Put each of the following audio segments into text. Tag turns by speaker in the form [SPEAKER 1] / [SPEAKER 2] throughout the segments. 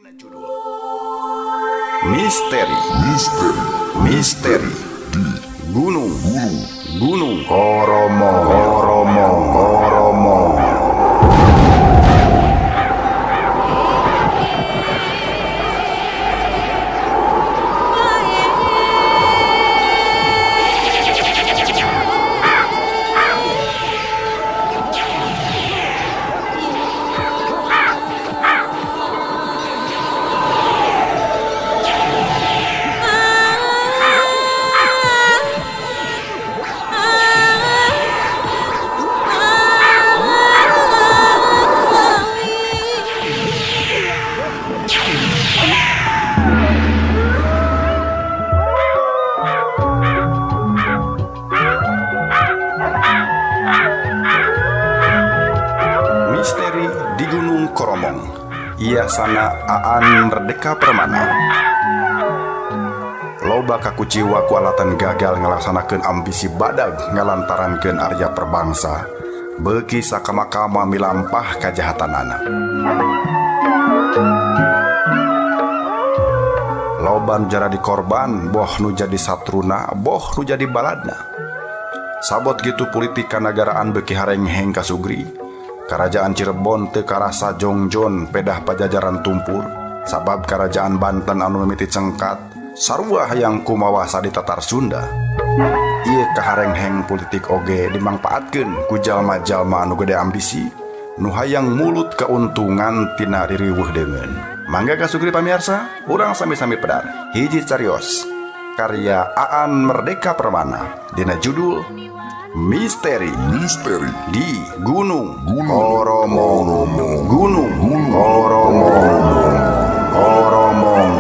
[SPEAKER 1] Misteri Misteri di Gunung Gunung Koromong Koromong Koromong. Misteri di Gunung Koromong. Iasana Aan Merdeka Permana. Loba kakuciwa ku alatan gagal ngalaksanakeun ambisi badag ngalantarankeun Arya Perbangsa. Beuki sakama-kama milampah kajahatanana. Loba nu jaradi korban, boh nu jadi satruna, boh nu jadi baladna. Sabot gitu politik kanagaraan beuki harengheng kasugri. Karajaan Cirebon teu karasa jongjon pedah pajajaran tumpur, sabab karajaan Banten anu mimiti cengkat sarua hayang kumawasa di Tatar Sunda. Ieu kaharengheng politik oge dimangpaatkeun ku jalma-jalma anu gede ambisi, nu hayang mulut keuntungan tina ririweuh deungeun. Mangga kasugri pamiarsa, urang sami-sami pedar. Hiji carios karya Aan Merdeka Permana dina judul Misteri Misteri di Gunung Koromong. Gunung Koromong. Koromong.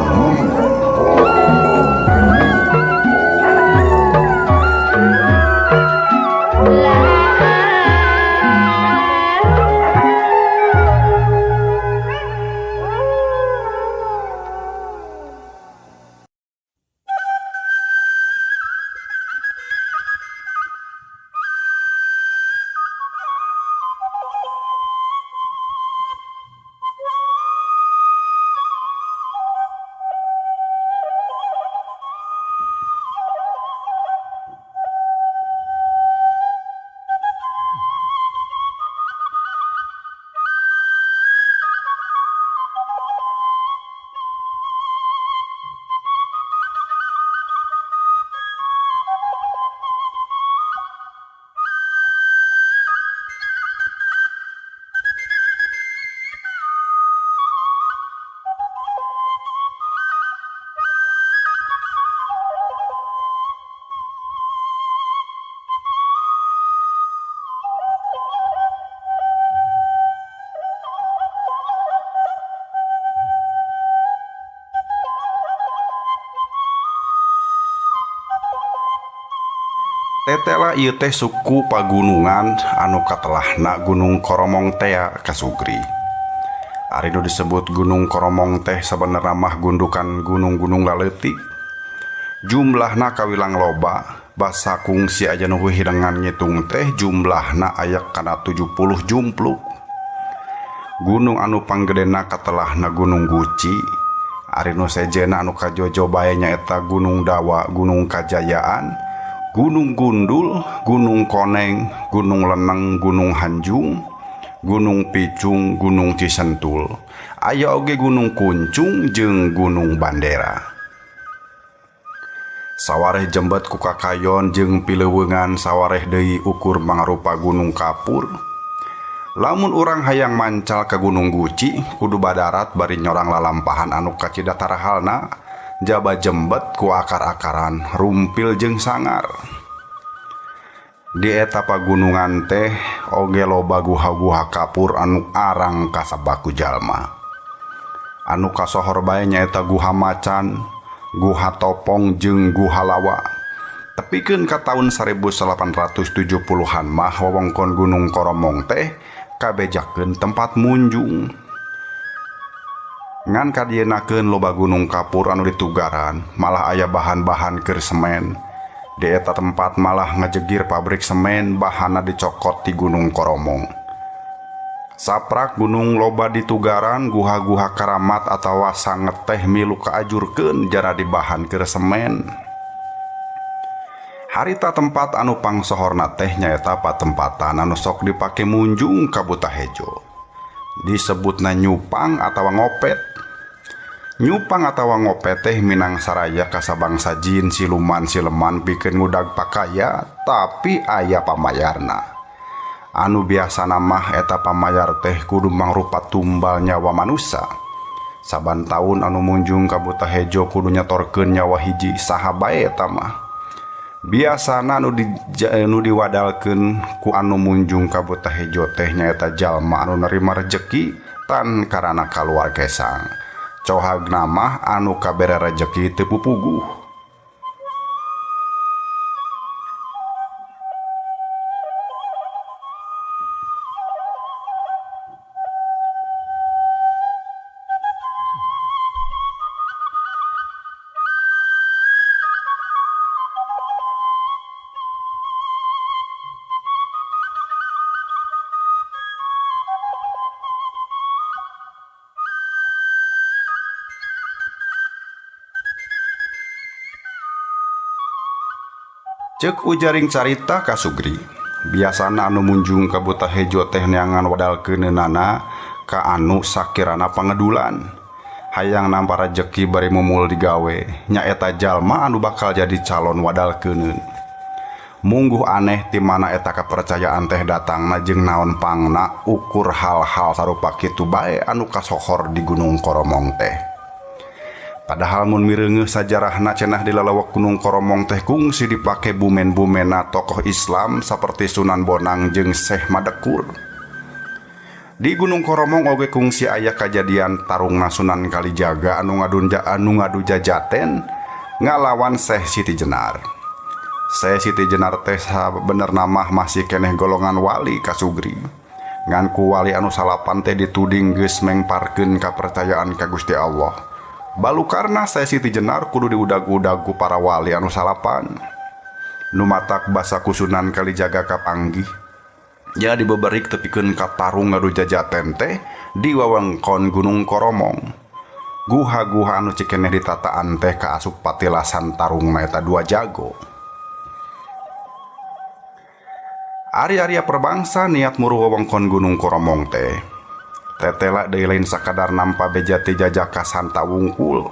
[SPEAKER 1] Tetela ieu teh suku pagunungan anu katelahna Gunung Koromong tea kasugri. Ari nu disebut Gunung Koromong teh sabenerna mah gundukan gunung-gunung laleutik. Jumlahna kawilang loba, basa kungsi aja nu hirengan ngitung teh jumlahna aya kana 70 jumpluk. Gunung anu panggedena katelahna Gunung Guci. Ari nu sejena anu kajojo bae nyaeta Gunung Dawa, Gunung Kajayaan, Gunung Gundul, Gunung Koneng, Gunung Leneng, Gunung Hanjung, Gunung Picung, Gunung Cisentul. Aya oge Gunung Kuncung jeung Gunung Bandera. Sawareh jembet ku kakayon jeung pileuweungan sawareh deui ukur mangarupa gunung kapur. Lamun urang hayang mancal ka Gunung Guci, kudu badarat bari nyorang lalampahan anu kacida tarahalna. Jaba jembet ku akar-akaran rumpil jeung sangar. Di eta pagunungan teh oge loba guha-guha kapur anu arang kasabaku jalma. Anu kasohor bae nyaeta Guha Macan, Guha Topong jeung Guha Lawa. Tepikeun ka taun 1870-an mah wewengkon Gunung Koromong teh kabejakeun tempat munjung. Ngan kadienakeun loba gunung kapur anu ditugaran, malah aya bahan-bahan keur semen. Di eta tempat malah ngajegir pabrik semen bahanna dicokot ti Gunung Koromong. Saprak gunung loba ditugaran guha-guha karamat atawa sanget teh milu kaajurkeun jara dibahan keur semen. Harita tempat anu pangsohorna teh nyaeta patempatan anu sok dipake munjung ka Buta Hejo. Disebutna nyupang atawa ngopet. Nyupang atawa ngopet teh minang saraya kasabangsa jin siluman sileman pikeun ngudag pakaya tapi aya pamayarna. Anu biasana mah eta pamayar teh kudu mangrupa tumbal nyawa manusa. Saban taun anu munjung ka Buta Hejo kudu nyetorkeun nyawa hiji saha bae eta mah. Biasana anu diwadalkeun ku anu munjung ka Buta Hejo teh nyaeta jalma anu nerima rejeki tan karana kaluar kesang. Cohagna mah anu kabere rejeki teu pupuguh. Ceuk ujaring carita ka Sugri, biasana anu munjung ka Buta Hejo teh neangan wadal keuneunana ka anu sakirana pangedulan. Hayang nampa rejeki bari mumul digawe, nyaeta jalma anu bakal jadi calon wadal keuneun. Mungguh aneh ti mana eta kapercayaan teh datangna jeung naon pangna ukur hal-hal sarupa kitu bae anu kasohor di Gunung Koromong teh. Padahal mun mireungeuh sajarahna cenah di lalawak Gunung Koromong teh kungsi dipake bumen-bumena tokoh Islam saperti Sunan Bonang jeung Syekh Madekur. Di Gunung Koromong oge kungsi aya kajadian tarungna Sunan Kalijaga anu ngadu jajaten ngalawan Syekh Siti Jenar. Syekh Siti Jenar teh sabenerna mah masih keneh golongan wali ka Sugri. Ngan ku wali anu salapan teh dituding geus mengparkeun kapercayaan ka Gusti Allah. Balukarna Syekh Siti Jenar kudu diudag-udag ku para wali anu salapan. Nu matak basa ku Sunan Kalijaga kapanggih. Jadi beberik tepikeun ka tarung ngadu jajaten teh di wewengkon Gunung Koromong. Guha-guha anu cikeneh ditataan teh kaasup patilasan tarungna eta dua jago. Ari-aria perbangsa niat muru wewengkon Gunung Koromong teh. Tetela deui lain sakadar nampa beja ti jajaka Santa wungkul.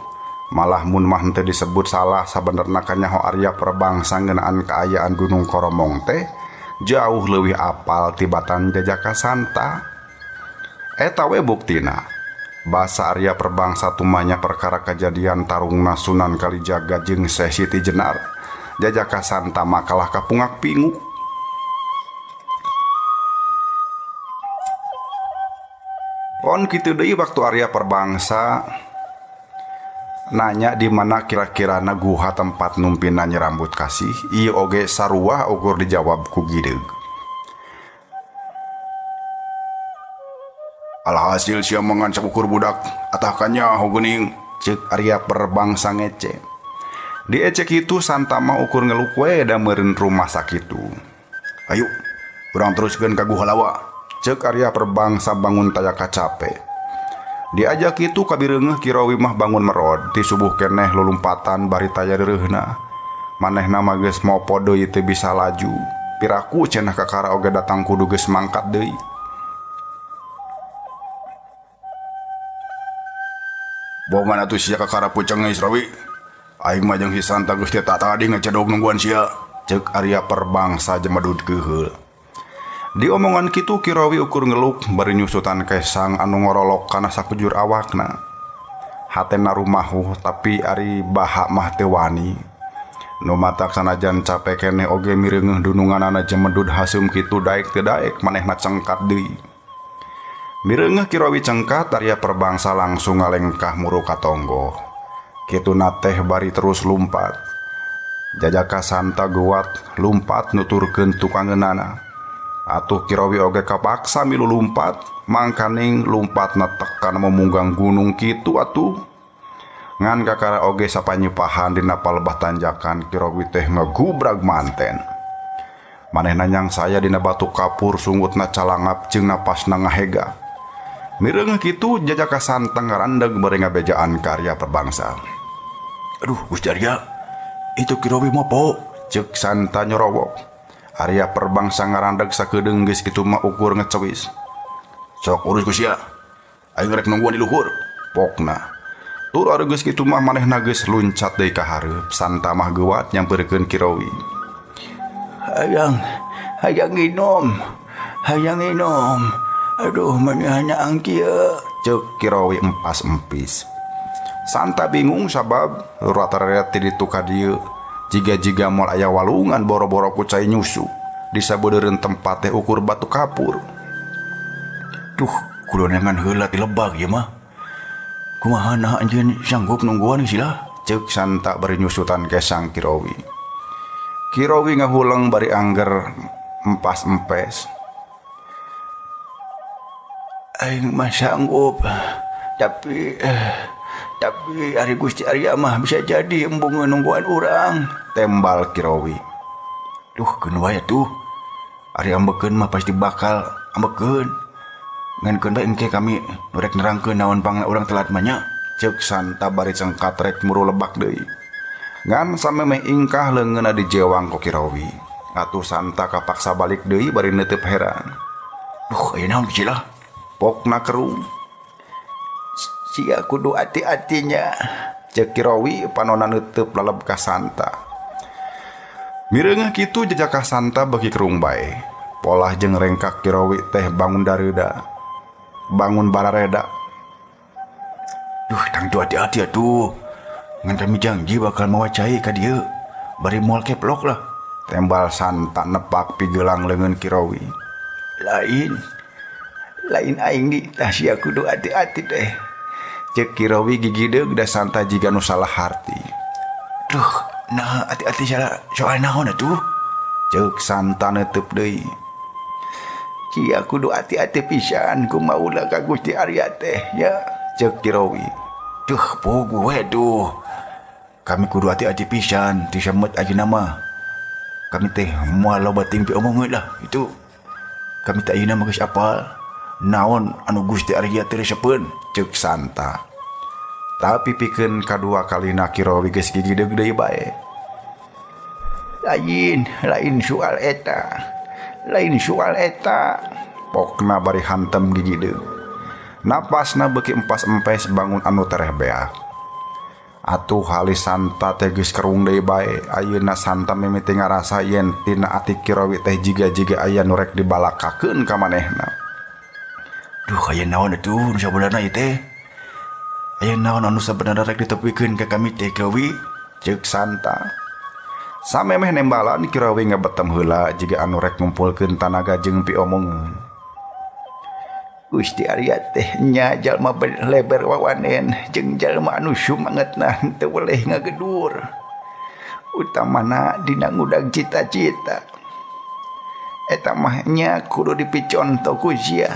[SPEAKER 1] Malah mun mah henteu disebut salah sabenerna kanyaho Arya Perbangsa ngeunaan kaayaan Gunung Koromong teh jauh leuwih apal tibatan jajaka Santa. Eta we buktina. Basa Arya Perbangsa tumanya perkara kajadian tarungna Sunan Kalijaga jeung Syekh Siti Jenar. Jajaka Santa mah kalah kapungak pinguk. Pon kitu deui waktu Arya Perbangsa nanya di mana kira-kirana guha tempat numpina Nyi Rambut Kasih, ieu oge sarua ukur dijawab ku gideug. Alhasil sia mangan sakukur budak atah kanyaho geuning, ceuk Arya Perbangsa ngece. Diecek itu Santa mah ukur ngeluk we da meureun rumah sakitu. Ayo, urang teruskeun ka guha lawa. Ceuk Arya Perbangsa bangun taya kacape. Diajak itu kabireungeuh Kirawi mah bangun merod ti subuh keneh lulumpatan bari taya reureuhna. Manehna mah geus mopo deui teu bisa laju. Piraku cenah kakara oge datang kudu geus mangkat deui. Bongan atuh sia kakara puceng geus Rawi. Aing mah jeung si Santa geus teu tadi ngecedog nungguan sia. Ceuk Arya Perbangsa jemedud keuheul. Di omongan kitu Kirawi ukur ngeluk bari nyusutan kesang anu ngorolok kana sakujur awakna. Hatena rumahuh tapi ari baha mah teu wani. Nu matak sanajan cape keneh oge mireungeuh dununganana jemedud haseum kitu daek teu daek manehna cengkat deui. Mireungeuh Kirawi cengkat Arya Perbangsa langsung ngalengkah muru ka tonggoh. Kituna teh bari terus lumpat. Jajaka Santa guat lumpat nuturkeun tukangeunana. Atuh Kirawi oge kapaksa milu lumpat, mangkaning lumpatna tekan memunggang gunung kitu atuh. Ngan kakara oge sapanyupahan dina palebah tanjakan Kirawi teh ngegubrag manten. Manehna nyangsaya dina batu kapur sungutna calangap jeung napasna ngahega. Mireungeuh kitu jajaka Santa ngarandeg bari ngabejaan ka Arya Perbangsa.
[SPEAKER 2] Aduh Gusti Arya, itu Kirowi mopo.
[SPEAKER 1] Ceuk Santa nyorowok. Arya Perbangsa ngarandeg sakedeung geus kitu mah ukur ngecewis.
[SPEAKER 2] Sok urus ku sia. Aing rek nungguan di luhur.
[SPEAKER 1] Pokna. Tur ari geus kitu mah manehna geus luncat deui ka hareup. Santa mah geuwat nyampeurkeun Kirowi.
[SPEAKER 2] Hayang, hayang nginom, hayang nginom. Aduh meni hanyaang kieu.
[SPEAKER 1] Ceuk Kirowi empas-empis. Santa bingung sabab rata-rata ti ditu ka dieu. Jiga-jiga moal aya walungan boro-boro ku cai nyusu. Di sabeudeureunt tempat teh ukur batu kapur.
[SPEAKER 2] Duh, kudu neangan heula ti lebak ieu mah. Kumaha naha anjeun sanggup nungguan sila?
[SPEAKER 1] Ceuk Santa bari nyusutan kesang Kirowi. Kirowi ngahuleng bari angger empas-empes.
[SPEAKER 2] Aing mah sanggup, tapi ari Gusti Arya mah bisa jadi embung nungguan urang.
[SPEAKER 1] Tembal Kirowi.
[SPEAKER 2] Duh, keun wae atuh. Ari ambekeun mah pasti bakal ambekeun. Ngan keun bae engke kami nu rek nerangkeun naon pangna urang telat mah nya.
[SPEAKER 1] Ceuk Santa bari cengkat rek muru lebak deui. Ngan samemeh ingkah leungeunna dijewang ku Kirowi. Atuh Santa kapaksa balik deui bari neuteup heran.
[SPEAKER 2] Duh, aya naon kecil lah?
[SPEAKER 1] Pokna kerung.
[SPEAKER 2] Sia kudu hati-hatinya.
[SPEAKER 1] Ceuk Kirowi panona neuteub laleb ka Santa. Mireungeuh kitu jejaka Santa beuki kerung bae. Polah jeung rengkak Kirowi teh bangun dareuda. Bangun barareda.
[SPEAKER 2] Duh, tangtu hati-hati atuh. Ngan kami janji bakal mawa cai ka dieu. Bari moal keplok lah.
[SPEAKER 1] Tembal Santa nepak pigelang leungeun Kirowi.
[SPEAKER 2] Lain. Lain aing di tah sia kudu hati-hati teh.
[SPEAKER 1] Ceuk Kirowi gigideug da Santa jiga nu salah harti.
[SPEAKER 2] Duh, nah hati-hati salah soal naon atuh?
[SPEAKER 1] Ceuk Santa neuteub deui.
[SPEAKER 2] Sia kudu hati-hati pisan kumaha ulah ka Gusti Arya teh ya.
[SPEAKER 1] Ceuk Kirowi.
[SPEAKER 2] Duh, puguh we duh. Kami kudu hati-hati pisan ti samet ayeuna mah. Kami teh moal loba ting piomongeun lah itu. Kami teh ayeuna mah geus apal naon anu Gusti Arya teh resepeun.
[SPEAKER 1] Ceuk Santa. Tapi pikeun kadua kalina Kirowi geus gigideug deui bae.
[SPEAKER 2] Lain, lain soal eta. Lain soal eta.
[SPEAKER 1] Pokna bari hantem gigideug. Napasna beuki empas-empes bangun anu tereh beak. Atuh halis Santa teh geus kerung deui bae. Ayeuna Santa mimiti ngarasa yen tina ati Kirowi teh jiga-jiga aya nu rek dibalakakeun ka manehna.
[SPEAKER 2] Duh, aya naon atuh nu sabenerna ieu teh? Aya naon anu sabenerna rek ditepikeun ka kami teh Kirowi?
[SPEAKER 1] Ceuk Santa. Samemeh nembalan Kirowi ngabetem heula jiga anu rek ngumpulkeun tanaga jeung piomongeun.
[SPEAKER 2] Gusti Arya teh nya jalma leber wawanen jeung jalma anu sumangetna teu weleh ngagedur. Utamana dina ngudag cita-cita. Eta mah nya kudu dipiconto ku sia.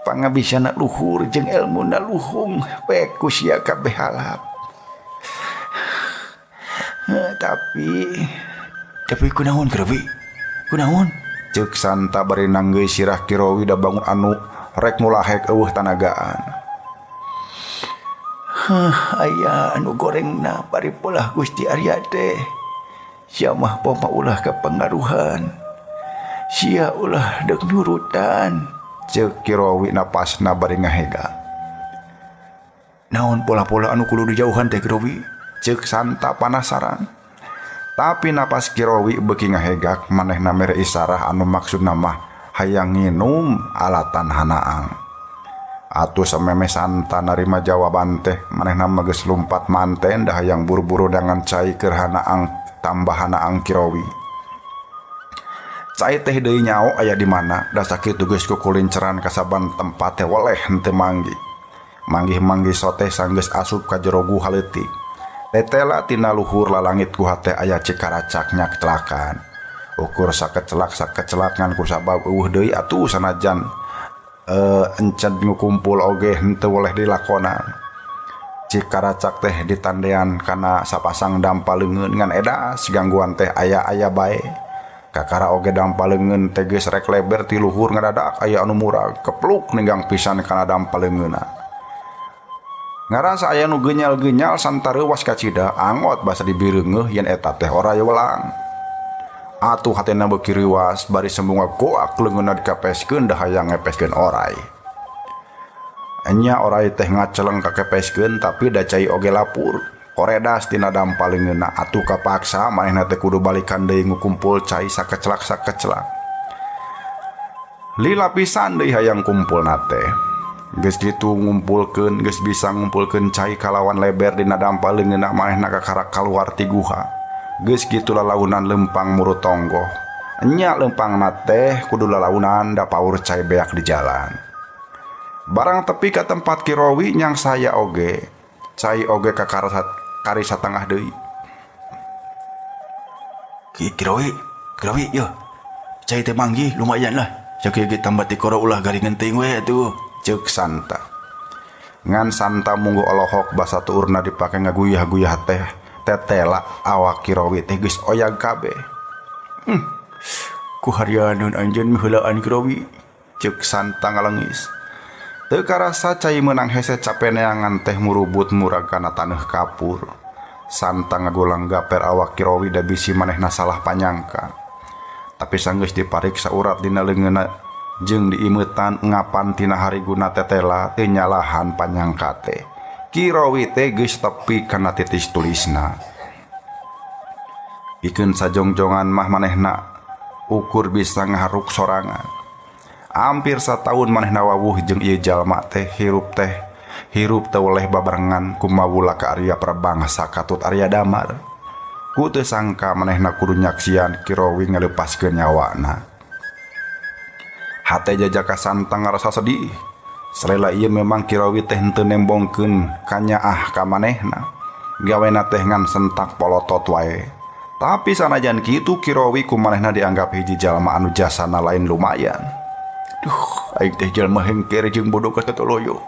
[SPEAKER 2] Pangabisana luhur jeung elmuna luhung we ku sia kabeh halap. Tapi kunaon Kirowi? Kunaon?
[SPEAKER 1] Ceuk Santa bari nanggeui sirah Kirowi da bangun anu rek mulahek eueuh tanagaan.
[SPEAKER 2] Hah, aya anu gorengna bari polah Gusti Arya teh. Sia mah poma ulah kapangaruhan. Sia ulah deuk nurutan.
[SPEAKER 1] Ceuk Kirowi napasna bari ngahega.
[SPEAKER 2] Naon pola-pola anu kudu dijauhan teh Kirowi?
[SPEAKER 1] Ceuk Santa panasaran. Tapi napas Kirowi beuki ngahegak manehna mere isarah anu maksudna mah hayang nginum alatan hanaang. Atuh samemeh Santa narima jawaban teh manehna mah geus lumpat manten da hayang buru-buru dangan cai keur hanaang tambah hanaang Kirowi. Cai teh deui nyao aya di mana da sakitu geus kukulinceran kasaban tempat teh weleh henteu manggih. Manggih-manggih soteh sanggeus asup ka jero guha leutik. Tetela tina luhur lalangit guha teh aya cikaracak nyaktelakan. Ukur sakecelak sakecelak ngan kusabab eueuh deui atuh sanajan encen ngukumpul oge henteu weleh dilakonan. Cikaracak teh ditandean kana sapasang dampa leungeun ngan edas gangguan teh aya-aya bae. Kakara oge dampa leungeun teh geus rek leber ti luhur ngadadak aya anu murag kepluk ninggang pisan kana dampa leungeunna. Ngarasa aya nu geunyal-geunyal santa reuwas kacida angot basa dibireungeuh yen eta teh oray welang. Atuh hatena beuki reuwas bari sembung ngagoak leungeunna dikapeskeun da hayang ngepeskeun oray. Nya oray teh ngaceleng kakepeskeun tapi da cai oge lapur. Koredas tina dampa leungeunna atuh kapaksa manehna teh kudu balikan deui ngukumpul cai sakecelak-sakecelak. Lila pisan deui hayang kumpulna teh. Geus kitu ngumpulkeun geus bisa ngumpulkeun cai kalawan leber dina dampa leungeunna manehna kakarak kaluar ti guha. Geus kitu lalaunan lempang murut tonggoh. Nya lempangna teh kudu lalaunan da paur cai beak di jalan. Barang tepi ka tempat Kirowi nyang saya oge, cai oge kakara kari satengah deui.
[SPEAKER 2] Ki Kirowi, Kirowi yo. Cai teh manggih lumayan lah. Sakieu ge tambah tikoro ulah garingan teuing we atuh.
[SPEAKER 1] Ceuk Santa. Ngan Santa munggu olohok basa tuurna dipake ngaguyah-guyah teh tetela awak Kirowi teh geus oyag kabeh.
[SPEAKER 2] Ku harianeun anjeun miheulaan Kirowi.
[SPEAKER 1] Ceuk Santa ngalengis. Teu karasa cai meunang hese cape neangan teh murubut murag kana taneuh kapur. Santa ngagulang gaper awak Kirowi da bisi manehna salah panyangka. Tapi sanggeus dipariksa urat dina leungeunna jeung diimeutan ngapan tina hariguna tetela teu nyalahan panyangka teh. Kirowi teh geus tepi kana titis tulisna. Ikeun sajongjongan mah manehna ukur bisa ngaharuk sorangan. Hampir sataun manehna wawuh jeung ieu jalma teh hirup teh weleh babarengan kumawula ka Arya Prabangsa katut Arya Damar. Ku teu sangka manehna kudu nyaksian Kirowi ngaleupaskeun nyawana. Hate jajaka Santa ngarasa sedih. Salela ieu memang Kirowi teh henteu nembongkeun kanyaah ka manehna. Gawena teh ngan sentak polotot wae. Tapi sanajan kitu Kirowi ku manehna dianggap hiji jalma anu jasana lain lumayan.
[SPEAKER 2] Duh, aing teh jalma hengker jeung bodoh ka tatoloyo.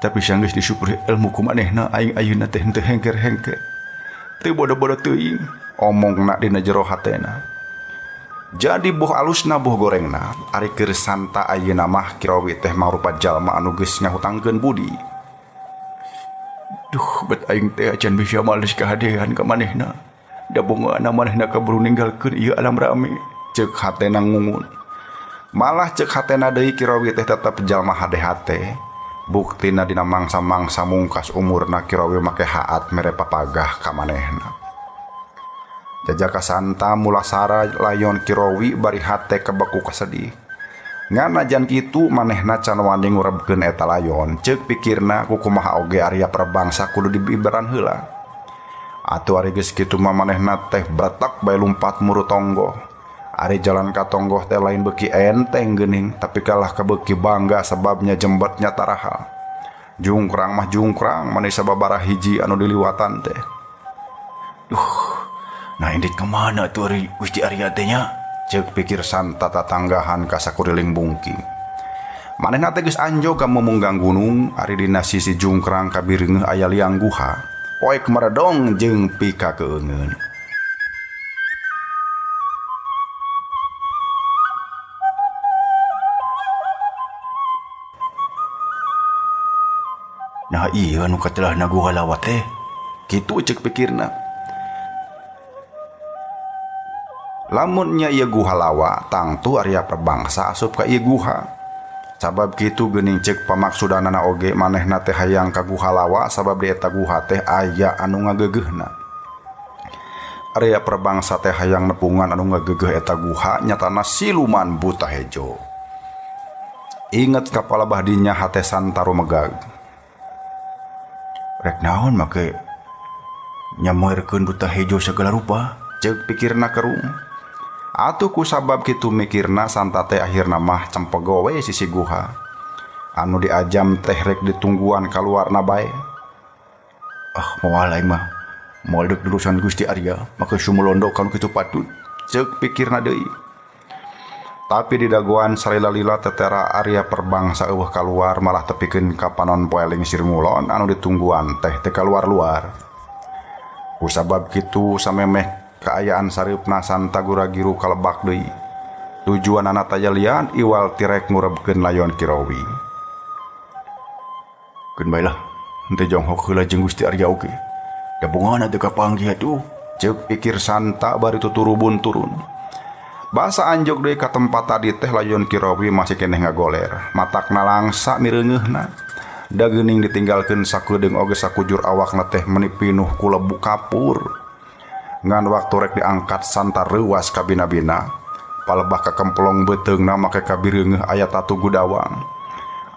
[SPEAKER 2] Tapi sanggeus disyukuri ilmu ku manehna aing ayeuna teh henteu hengker-hengker. Teu bodoh-bodoh teuing
[SPEAKER 1] omongna dina jero hatena. Jadi boh alusna boh gorengna, ari keur Santa ayeuna mah Kirowi teh mangrupa jalma anu geus ngahutangkeun budi.
[SPEAKER 2] Duh, bet aing teh acan bisa males kahadean ka manehna. Da bongaana manehna kaburu ninggalkeun ieu alam rame.
[SPEAKER 1] Ceuk hatena ngungun. Malah ceuk hatena deui Kirowi teh tetep jalma hade-hate. Buktina dina mangsa-mangsa mungkas umurna Kirowi make haat mere papagah ka manehna. Jajaka Santa mulasara layon Kirowi bari hate kebeku kasedih. Ngan najan kitu manehna can wani ngurebkeun eta layon. Ceuk pikirna kukumaha oge Arya Prabangsa kudu dibiberan heula. Atuh ari geus kitu mah manehna teh bretek bae lumpat muru tonggoh. Ari jalan ka tonggoh teh lain beuki enteng geuning, tapi kalah kabeuki bangga sebabnya jembetnya tarahal. Jungkrang mah jungkrang mani sababaraha hiji anu diliwatan teh.
[SPEAKER 2] Duh, nah indit kemana tuh ari Gusti Arya teh nya?
[SPEAKER 1] Ceuk pikir Santa tatanggahan ka sakuriling bungking. Manehna teh geus anjog ka memunggang gunung, ari dina sisi jungkrang kabireungeuh aya liang guha. Poek meredong jeung pika keungeun.
[SPEAKER 2] Nah iya nu katelahna guha lawat teh.
[SPEAKER 1] Kitu ceuk pikirna. Lamun nya ieu guha lawa, tangtu Arya Prabangsa asup ka ieu guha. Sabab kitu geuning ceuk pamaksudanana oge manehna teh hayang ka guha lawa sabab di eta guha teh aya anu ngageugeuhna. Arya Prabangsa teh hayang nepungan anu ngageugeuh eta guha nyatana siluman buta hejo. Inget kapala bahdinya hate Santa rumegag.
[SPEAKER 2] Rek naon make nyamuerkeun buta hejo segala rupa?
[SPEAKER 1] Ceuk pikirna kerung. Atuh ku sabab kitu mikirna Santa teh akhirna mah cempego we sisi guha. Anu diajam teh rek ditungguan kaluarna bae.
[SPEAKER 2] Ah, moal aing mah. Moal deuk urusan Gusti Arya, make sumulondo kanu kitu patut.
[SPEAKER 1] Ceuk pikirna deui. Tapi di dagoan salila-lila tetera Arya Prabangsa eueuh kaluar malah tepikeun ka panon poe lingsir ngulon anu ditungguan teh teu kaluar-luar. Ku sabab kitu samemeh Kaayaan sareupna Santa gura-giru kalebak deui. Tujuanana taya lian iwal ti rek ngurebkeun layon Kirowi.
[SPEAKER 2] Keun bae lah, henteu jonghok heula jeung Gusti Arya oge. Da bungahna teu kapanggih atuh.
[SPEAKER 1] Ceuk pikir Santa bari tuturubun turun. Basa anjog deui ka tempat tadi teh layon Kirowi masih keneh ngagoler. Matakna langsa mireungeuhna. Da geuning ditinggalkeun sakedeung oge sakujur awakna teh meuni pinuh ku lebu kapur. Ngan waktu rek diangkat Santa reuas ka bina-bina. Palebah kakemplong beuteungna make kabireungeuh aya tatu gudawang.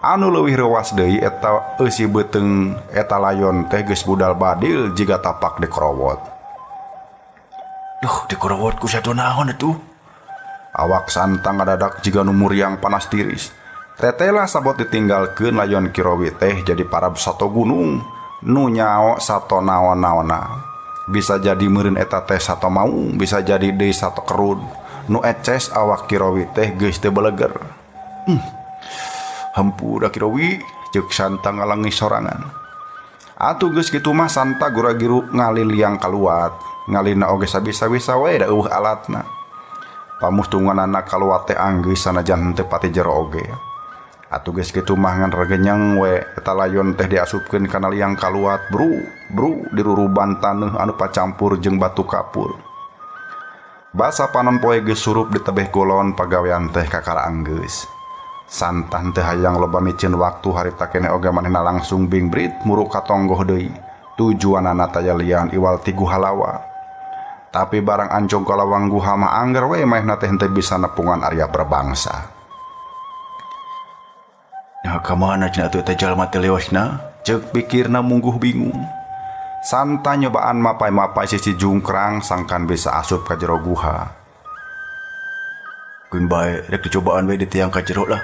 [SPEAKER 1] Anu leuwih reuas deui eta eusi beuteung eta layon teh geus budal badil jiga tapak dikorowot.
[SPEAKER 2] Duh, dikorowot ku sato naon atuh?
[SPEAKER 1] Awak Santa ngadadak jiga nu muriang panas tiris. Tetela sabot ditinggalkeun layon Kirowi teh jadi parab sato gunung nu nyao sato naon-naonna. Bisa jadi meureun eta teh sato maung, bisa jadi deui sato kerud. Nu eces awak Kirowi teh geus teu beleger. Hampura Kirowi, ceuk Santa ngalangis sorangan. Atuh geus kitu mah Santa gura-giru ngaliliang kaluat. Ngalina oge sabisa-bisa we da eueuh alatna. Pamustunganana kaluat teh anggeus sanajan henteu pati jero oge. Atuh geus kitu mah ngan regenyeng we eta layon teh diasupkeun kana liang kaluat bru bru diruruban taneuh anu pacampur jeung batu kapur. Basa panon poe geus surup di tebeh kulon pagawean teh kakara anggeus. Santa teh hayang loba miceun waktu harita keneh oge manehna langsung bingbrit muruk ka tonggoh deui. Tujuanana taya lian iwal ti guha lawa. Tapi barang ancong ka lawang guha mah angger we manehna teh henteu bisa nepungan Arya Prabangsa.
[SPEAKER 2] Nah, ka mana cenah atuh eta jalma teh lewasna?
[SPEAKER 1] Ceuk pikirna mungguh bingung. Santa nyobaan mapai-mapai sisi jungkrang sangkan bisa asup ka jero guha.
[SPEAKER 2] Keun bae rek dicobaan we di tiang ka jero lah.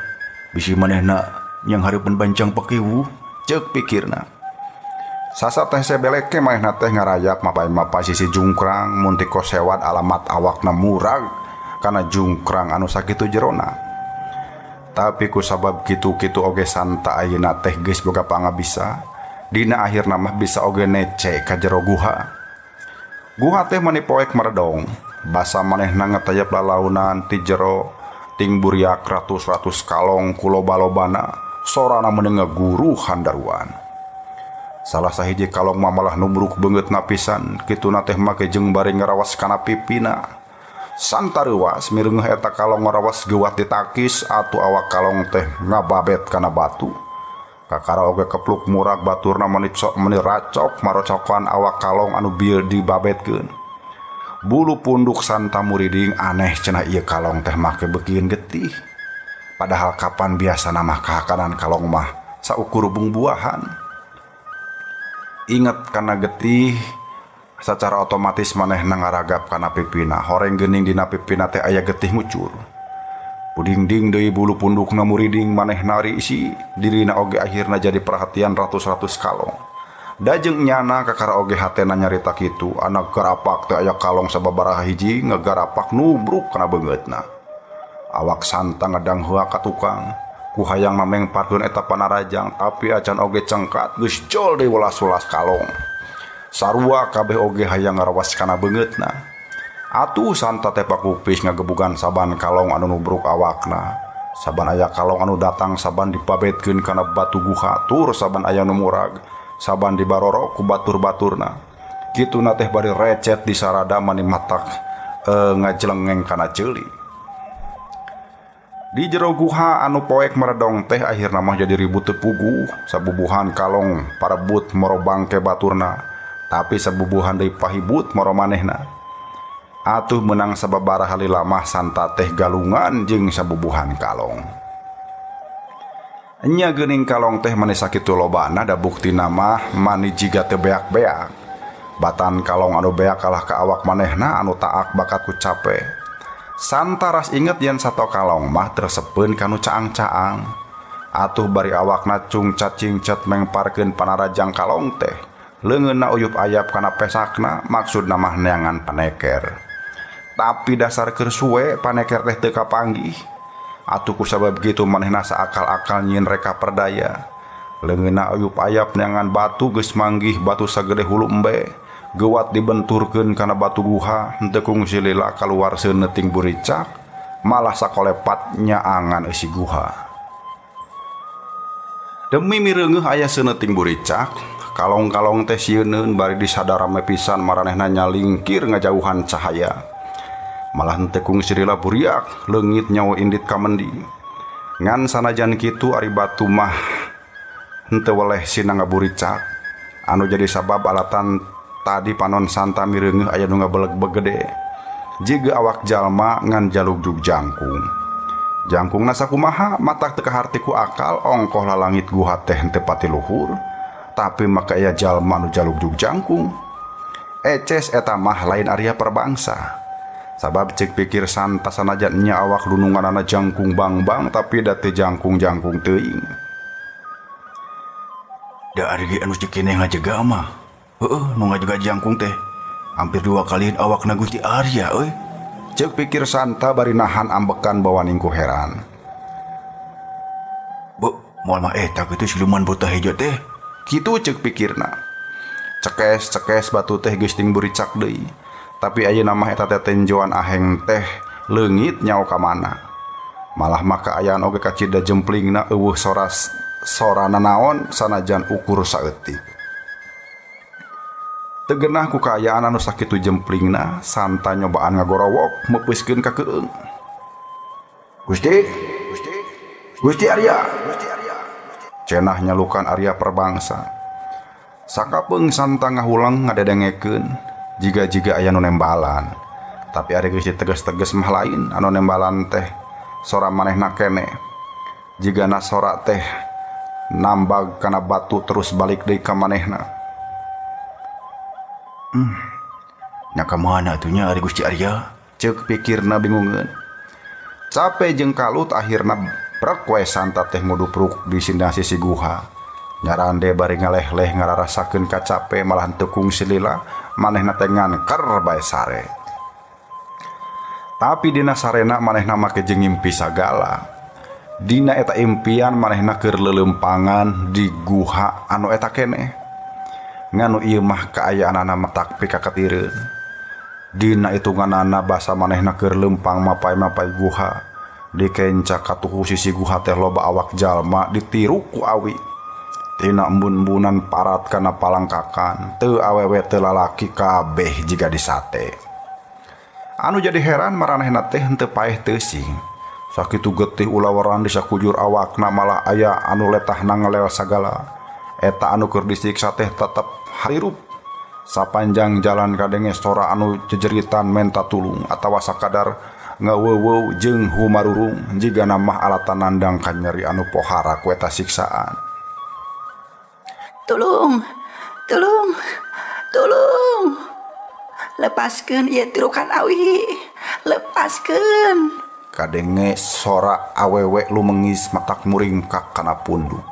[SPEAKER 2] Bisi manehna yang hareupeun bancang pakiwuh,
[SPEAKER 1] ceuk pikirna. Sasa teh sebeleke manehna teh ngarayap mapai-mapai sisi jungkrang mun ti kosewad alamat awakna murag kana jungkrang anu sakitu jerona. Tapi ku sabab kitu-kitu oge Santa ayeuna teh geus boga pangabisa, dina akhirna mah bisa oge nece ka jero guha. Guha teh mani poek meredong, basa manehna ngetayap lalaunan ti jero ting buriak ratus-ratus kalong ku loba-lobana, sorana meuni ngaguruh handaruan. Salah sahiji kalong mah malah numruk beungeutna pisan, kituna teh make jeung bari ngarawas kana pipina. Santa reuas mireungeuh eta kalong ngarawas geuwat ditakis atuh awak kalong teh ngababet kana batu. Kakara oge kepluk murag baturna meni cok meni racok marocokan awak kalong anu bieu dibabetkeun. Bulu punduk Santa muriding aneh cenah ieu kalong teh make beukieun getih. Padahal kapan biasana mah kahakanan kalong mah saukur bungbuahan. Ingat kana getih secara otomatis manehna ngaragap kana pipina, horeng geuning dina pipina teh aya getih ngucur. Pudingding deui bulu pundukna muriding manehna riisi, dirina oge akhirna jadi perhatian ratus-ratus kalong. Dajeng nyana kakara oge hatena nyarita kitu, anak garapak teh aya kalong sababaraha hiji ngagarapak nubruk kana beungeutna. Awak Santa ngadangheua ka tukang, ku hayang mamengparkeun eta panarajang, tapi acan oge cengkat geus jol deui welas-welas kalong. Sarua kabeh oge hayang ngarawas kana beungeutna. Atuh Santa teh pakupis ngagebugan saban kalong anu nubruk awakna. Saban aya kalong anu datang saban dipabetkeun kana batu guha, tur saban aya nu murag, saban dibarorok ku batur-baturna. Kituna teh bari recet di sarada mani matak ngajelengeng kana ceuli. Di jero guha anu poek meredong teh akhirna mah jadi ribut teu puguh, sabubuhan kalong parebut moro bangke baturna, tapi sabubuhan deui pahibut moro manehna. Atuh menang sababaraha lila mah Santa teh galungan jeung sabubuhan kalong. Nya geuning kalong teh mani sakitu lobana da buktina mah mani jiga teu beak-beak. Batan kalong anu beak kalah ka awak manehna anu taak bakat ku cape. Santa ras inget yen sato kalong mah tersepeun kanu caang-caang. Atuh bari awakna cungcat-cingcat mengparkeun panarajang kalong teh. Leungeunna uyup ayap kana pesakna maksudna mah neangan paneker. Tapi dasar keur suwe paneker teh teu kapanggih. Atuh ku sabab kitu manehna saakal-akal nyieun reka perdaya. Leungeunna uyup ayap neangan batu geus manggih batu sagede hulu embe. Gewat dibenturkeun kana batu guha henteu kungsi lila kaluar seuneting buricak malah sakolepat nyaangan eusi guha. Demi mireungeuh aya seuneting buricak, kalong-kalong teh sieuneun bari disadarame pisan maranehna nyalingkir ngajauhan cahaya. Malah henteu kungsi lila buriak leungit nyawa indit ka mendi. Ngan sanajan kitu ari batu mah henteu weleh sina ngaburicak. Anu jadi sabab alatan tadi panon Santa mireungeuh aya nu ngabeleg-beg gede. Jiga awak jalma ngan jalugjug jangkung. Jangkungna sakumaha matak teu kaharti ku akal ongkoh lalangit guha teh henteu pati luhur, tapi maka aya jalma nu jalugjug jangkung. Eces eta mah lain Arya Perbangsa. Sabab cek pikir Santa sanajan nya awak dununganana jangkung bang-bang tapi da teu jangkung-jangkung teuing.
[SPEAKER 2] Da ari ge anu cek keneh ngajega mah. Heueuh nu ngajega jangkung teh hampir 2 kalian awakna Gusti Arya euy.
[SPEAKER 1] Cek pikir Santa bari nahan ambekan bawaning ku heran.
[SPEAKER 2] Bu, moal mah eta kitu siluman buta hejo teh.
[SPEAKER 1] Kitu cek pikirna. Cekes-cekes batu teh geus ting buricak deui. Tapi ayeuna mah eta teh tenjoan aheng teh leungit nyaho ka mana. Malah maka ayaan oge kacida jemplingna eueuh sorana naon sanajan ukur saeutik. Teu genah ku kaayaan anu sakitu jemplingna, Santa nyobaan ngagorowok meupeuskeun ka keung. Gusti, Gusti, Gusti Arya, Gusti Arya. Cenah nyalukan Arya Perbangsa. Sakapeung Santa ngahulang ngadedengekeun jiga-jiga aya nu nembalan. Tapi ari geus diteges-teges mah lain anu nembalan teh sora manehna keneh. Jigana sora teh nambag kana batu terus balik deui ka manehna.
[SPEAKER 2] Nya ka mana atuh nya ari Gusti Arya?
[SPEAKER 1] Ceuk pikirna bingungeun. Cape jeung kalut akhirna brek we Santa teh ngudupruk di sindang sisi guha. Nyarande bari ngaleh-leh ngararasakeun kacape malah teu kungsi lila manehna teh nganker bae sare. Tapi dina sarena manehna make jeung ngimpi sagala. Dina eta impian manehna keur leuleumpangan di guha anu eta keneh. Nganu ieu mah kaayaanana matak pikakatireun. Dina hitunganana basa manehna keur leumpang mapay-mapay guha. Dikenca katuhu sisi guha teh loba awak jalma ditiru ku awi. Tina embun-embunan parat kana palangkakan, teu awewe teu lalaki kabeh jiga disate. Anu jadi heran maranehna teh henteu paeh teuing. Sakitu getih ulawaran di sakujur awakna malah aya anu letahna ngelel sagala. Eta anu keur disiksa teh tetep harirup. Sapanjang jalan kadenge sora anu jejeritan menta tulung atawa sakadar ngaweuweuw jeung humarurung jigana mah alatan nandang kanyeri anu pohara ku eta siksaan.
[SPEAKER 3] Tulung, tulung, tulung. Lepaskeun ieu tirukan awi. Lepaskeun.
[SPEAKER 1] Kadenge sora awewe lumengis matak muringkak kana punduk.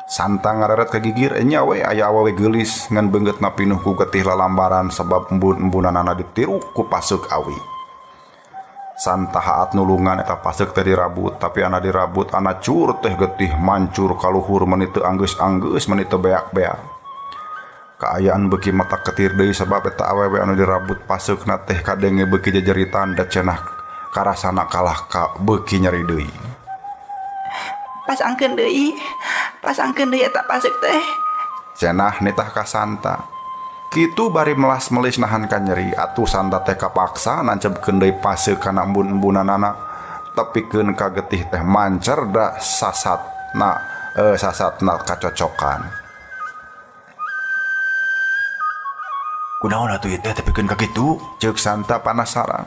[SPEAKER 1] Santa ngareret ka gigir enya we aya awewe geulis ngan beungeutna pinuh ku getih lalambaran sabab embun-embunanana ditiruk ku paseuk awi. Santa haat nulungan eta paseuk teh dirabut, tapi ana dirabut ana cur teh getih mancur kaluhur meni teu anggeus-anggeus meni teu beak-beak. Kaayaan beuki mata ketir deui sabab eta awewe anu dirabut paseukna teh kadenge beuki jejeritan da cenah karasana kalah ka beuki nyeri deui.
[SPEAKER 3] Pasangkeun deui, pasangkeun deui eta paseuk teh.
[SPEAKER 1] Cenah nitah ka Santa. Kitu bari melas-melis nahan ka nyeri atuh Santa teh kapaksa nancepkeun deui paseuk kana embun-embunanana tepikeun ka getih teh mancer da sasatna kacocokan.
[SPEAKER 2] Kunaon atuh ieu teh tepikeun ka kitu?
[SPEAKER 1] Ceuk Santa panasaran.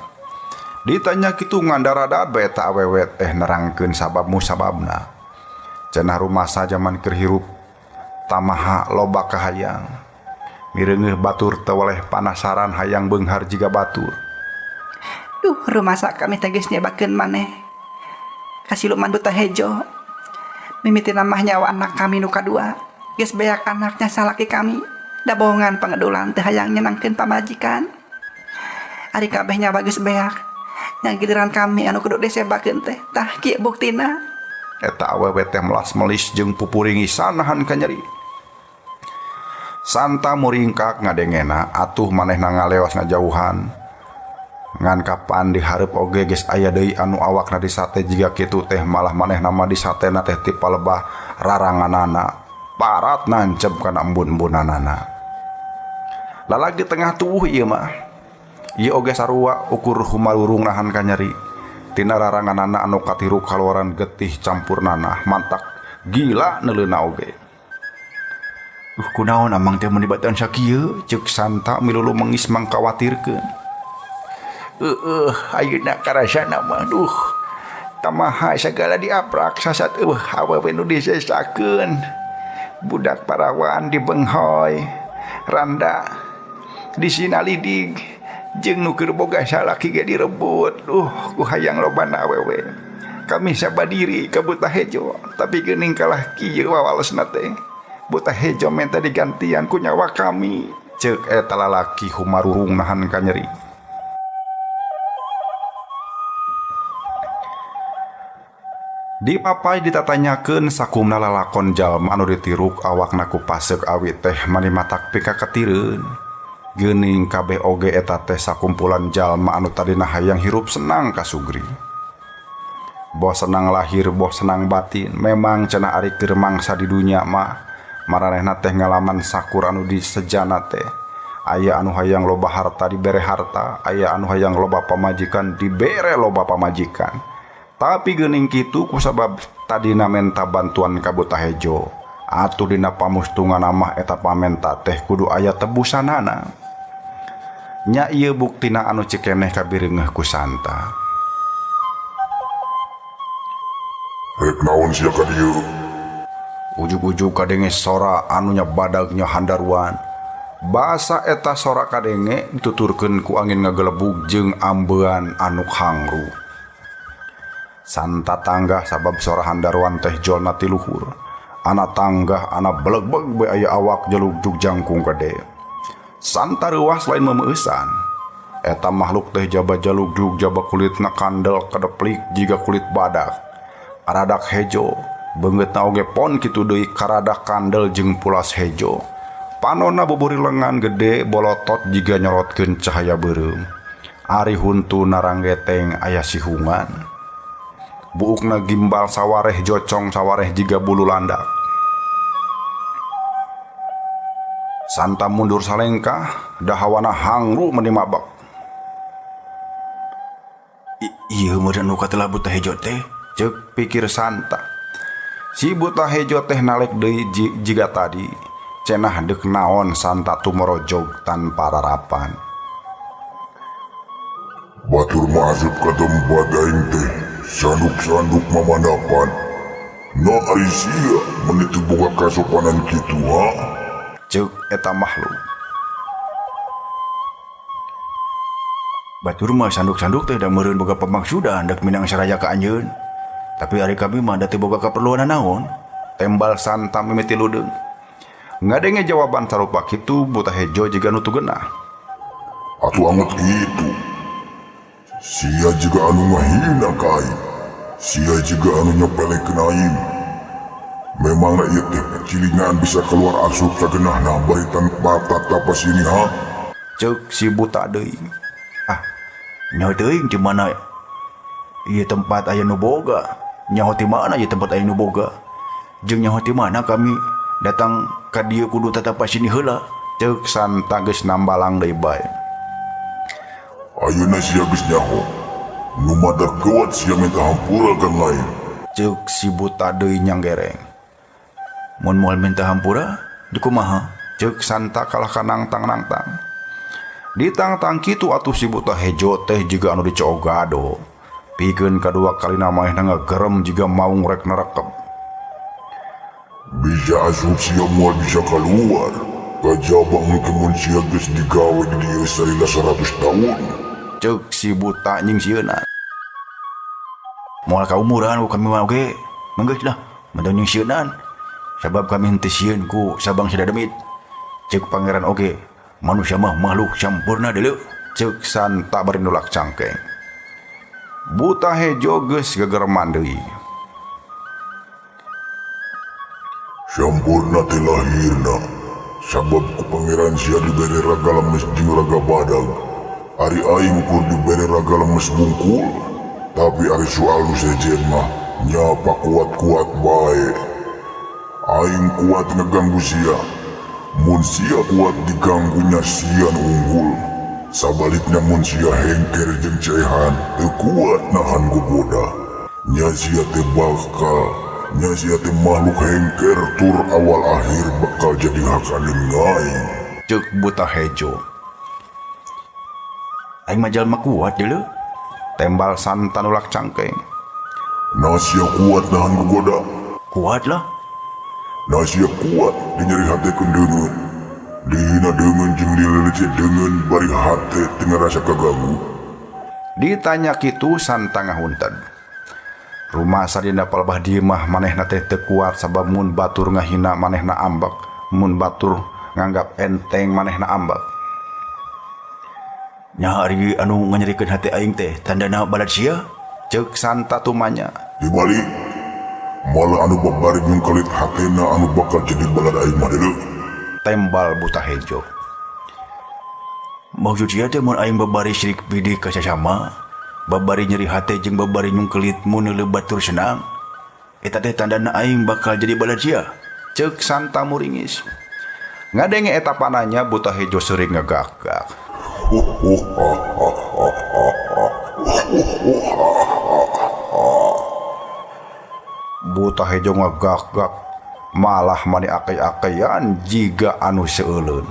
[SPEAKER 1] Ditanya kitu ngandaradat bae eta awewe teh nerangkeun sabab musababna. Cenah rumasa jaman keur hirup tamaha loba kahayang. Mireungeuh batur teu weleh panasaran hayang beunghar jiga batur.
[SPEAKER 3] Duh, rumasa kami teh geus nyebakeun maneh. Ka siluman buta hejo. Mimitina mah nyawa anak kami nu kadua. Geus beak anaknya salaki kami. Da bohongan pangedulan teh hayang nyenangkeun pamajikan. Ari kabeh nyawa geus beak. Yang giliran kami anu kudu disebakeun teh. Tah kieu buktina.
[SPEAKER 1] Eta awewe teh melas-melis jeung pupuringisan nahan ka nyeri. Santa muringkak ngadengena atuh manehna ngalewas ngajauhan. Ngan kapan dihareup oge geus aya deui anu awakna disate jiga kitu teh malah manehna mah disatena teh ti palebah raranganana. Parat nancep kana embun-embunanana. Lalagi tengah tuwuh ieu mah. Ieu oge sarua ukur humalurung nahan kanyeri. Tina raranganana anu katiru kaluaran getih campur nanah mantak gila neuleuna oge. Kunaon amang teh mun dibatan sakieu ceuk Santa milulu mengis mangkawatirkeun.
[SPEAKER 2] Heueuh ayeuna karasana mah duh tamaha sagala diaprak sasat eueuh awewe nu disesakeun. Budak parawan dibenghoy, randa disinalidig jeung nu keur boga salaki ge direbut. Duh ku hayang lobana awewe. Kami sabadiri ka Buta Hejo tapi geuning kalah kieu wawalesna teh. Buta Hejo minta digantian ku nyawa kami.
[SPEAKER 1] Ceuk eta lalaki humarurung nahan kanyeri. Dipapai ditatanyakeun sakumna lalakon jalma anu ditiruk awakna ku paseuk awi teh mani matak pikaketireun. Geuning kabeh oge eta teh sakumpulan jalma anu tadina hayang hirup senang kasugri. Boh senang lahir, boh senang batin, memang cenah ari keur mangsa di dunya mah maranehna teh ngalaman sakur anu disejana teh. Aya anu hayang loba harta dibere harta, aya anu hayang loba pamajikan dibere loba pamajikan. Tapi geuning kitu kusabab tadina menta bantuan ka Buta Hejo. Atuh dina pamustungan mah eta pamenta teh kudu aya tebusanana. Nya ieu buktina anu cikeneh kabireungeuh ku Santa.
[SPEAKER 4] Rek naon sia ka dieu?
[SPEAKER 1] Ujug-ujug kadenge sora anu nya badagnya handaruan. Basa eta sora kadenge dituturkeun ku angin ngagelebug jeung ambean anu hangru. Santa tanggah sabab sora handaruan teh jolna ti luhur. Ana tanggah ana belegbeg be aya awak jelugjug jangkung gede. Santa reuas lain memeusan. Eta makhluk teh jaba jalugjug jaba kulitna kandel kadeplik jiga kulit badak. Karadak hejo, beungeutna oge pon kitu deui karadak kandel jeung pulas hejo. Panonna buburi lengan gede bolotot jiga nyorotkeun cahaya beureum. Ari huntu naranggeteng aya sihungan. Buukna gimbal sawareh jocong sawareh jiga bulu landak. Santa mundur salengkah, dahawana hangru meni mabek.
[SPEAKER 2] Ieu meureun nu katelah Buta Hejo teh,
[SPEAKER 1] ceuk pikir Santa. Si Buta Hejo teh nalek deui jiga tadi, cenah deuk naon Santa tumorojog tanpa rarapan.
[SPEAKER 4] Batur mah asup ka tempat aing teh. Sanduk-sanduk mamanapan. Na ari sia meni teu boga kasopanan kitu ha?
[SPEAKER 1] Ceuk eta makhluk.
[SPEAKER 2] Batur mah sanduk-sanduk teh da meureun boga pamaksudan dek minang saraya ka anjeun. Tapi ari kami mah da teu boga kaperluan naon.
[SPEAKER 1] Tembal Santa mimiti ludeung. Ngadenge jawaban sarupa kitu Buta Hejo jiga nu teu geunah.
[SPEAKER 4] Atuh anget kitu. Sia juga anu ngahina ka aing. Sia juga anu nyepelekeun aing. Memangna ieu teh cilingan bisa keluar asup sageunahna bari tanpa tata sini ha?
[SPEAKER 1] Ceuk si buta deui.
[SPEAKER 2] Ah, nyaho teuing di mana ieu tempat aya nu boga. Nyaho ti mana ieu tempat aya nu boga. Jeung nyaho ti mana kami datang ka dieu kudu tatapa sini heula.
[SPEAKER 1] Ceuk Santa geus nambalang deui bae.
[SPEAKER 4] Ayeuna sia geus nyaho. Nu madak geuwat sia minta hampura kan lain.
[SPEAKER 1] Ceuk si buta deui nyanggereng.
[SPEAKER 2] Mun moal minta hampura, dikumaha?
[SPEAKER 1] Ceuk Santa kalah ka nangtang-nangtang. Ditangtang kitu atuh si buta hejo teh jiga anu dicogado. Pikeun kadua kalina manehna ngagerem jiga maung rek nerekep.
[SPEAKER 4] Bisa asup sia moal bisa kaluar. Kajabang nu kemun sia geus digawe di dieu salila 100 tahun.
[SPEAKER 1] Ceuk si buta nyingsieunan.
[SPEAKER 2] Moal kaumuran ku kami mah oge. Menggeus lah, mending nyingsieunan. Sabab kami henteu sieun ku sabangsa dademit. Ceuk pangeran oge, manusia mah makhluk sampurna deuleu.
[SPEAKER 1] Ceuk Santa bari nulak cangkeng. Buta hejo geus gegereman deui.
[SPEAKER 4] Sampurna teh lahirna, Sabab ku pangeran sia dibere raga lemes jeung raga badag. Ari aing ukur dibere raga lemes bungkul. Tapi ari soal nu sejen mah nyapa kuat-kuat bae. Aing kuat ngeganggu sia. Mun sia kuat diganggunya sia nu unggul. Sabalikna mun sia hengker jeung cehan teu kuat nahan gogoda. Nya sia teh bakal, nya sia teh makhluk hengker tur awal akhir bakal jadi hakaneun aing.
[SPEAKER 1] Ceuk Buta Hejo.
[SPEAKER 2] Aing mah jalma kuat deuleu.
[SPEAKER 1] Tembal Santa nulak cangkeng.
[SPEAKER 4] Nah sia kuat nahan gogoda.
[SPEAKER 2] Kuat lah.
[SPEAKER 4] Nah sia kuat dinyeri hatekeun deungeun. Dihina deungeun jeung dileuleutse deungeun bari hate teu ngarasa kaganggu.
[SPEAKER 1] Ditanya kitu Santa ngahunten. Rumasa dina palebah dieu mah manehna teh teu kuat sabab mun batur ngahina manehna ambek, mun batur nganggap enteng manehna ambek.
[SPEAKER 2] Nya ari anu nganyerikeun hate aing teh tandana balad sia?
[SPEAKER 1] Ceuk Santa tumanya.
[SPEAKER 4] Dibalik malah anu babari nyungkelit hatena anu bakal jadi balad aing mah deuleu.
[SPEAKER 1] Tembal Buta Hejo.
[SPEAKER 2] Maksud sia teh mun aing babari sirik bidik ka sasama, babari nyeri hate jeung babari nyungkelit mun neuleuh batur senang, eta teh tandana aing bakal jadi balad sia?
[SPEAKER 1] Ceuk Santa muringis. Ngadenge eta pananya Buta Hejo seuring ngegak-gak. Buta Hejo ngegak-gak malah mani akei-akeian jiga anu seuleun.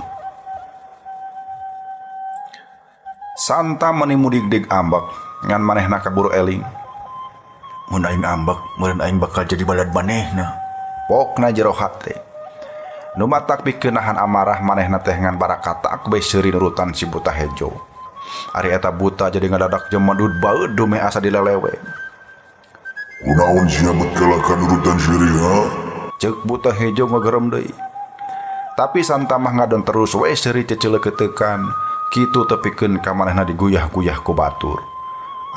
[SPEAKER 1] Santa meni mudig-dig ambek ngan manehna kaburu eling.
[SPEAKER 2] Mun aing ambek meureun aing bakal jadi balad manehna.
[SPEAKER 1] Pokna jero hate. Nu matak pikeun nahan amarah manehna teh ngan barakatak bae seuri nurutan si Buta Hejo. Ari eta buta jadi ngadadak jemedud baeud dumeh asa dilelewe.
[SPEAKER 4] Kunaon sia bet kalah ka nurutan seuri ha?
[SPEAKER 1] Ceuk Buta Hejo ngagerem deui. Tapi Santa mah ngadon terus we seuri ceceuleukeutekan. Kitu tepikeun ka manehna diguyah-guyah ku batur.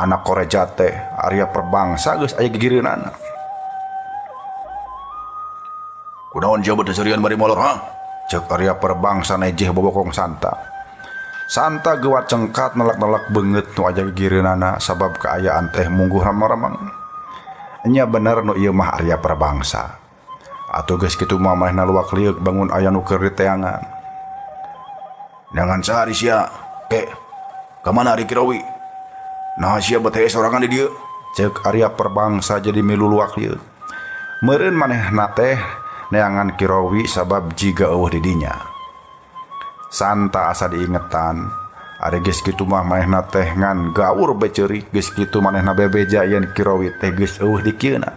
[SPEAKER 1] Anak koreja teh Arya Perbangsa geus aya gigireunana.
[SPEAKER 2] Kunaon sia bet serian bari molor ha?
[SPEAKER 1] Ceuk Arya Perbangsa nejeh bobokong Santa. Santa geuwat cengkat nelak-nelak beungeut nu aya gigireunana sabab kaayaan teh mungguh remang-remang. Nya bener nu ieu mah Arya Perbangsa. Atuh geus kitu mah manehna luak lieuk bangun aya nu keur diteangan.
[SPEAKER 2] Jangan sehari sia, ke kamana ari Kirawi? Nah sia bet hese sorangan di dieu.
[SPEAKER 1] Ceuk Arya Perbangsa jadi milu luak lieuk. Meureun manehna teh neangan Kirawi sabab jiga eueuh di dinya. Santa asa diingetan, ari geus kitu mah manehna teh ngan gaur bae ceurik, geus kitu manehna bebeja yen Kirawi teh geus eueuh di kieuna.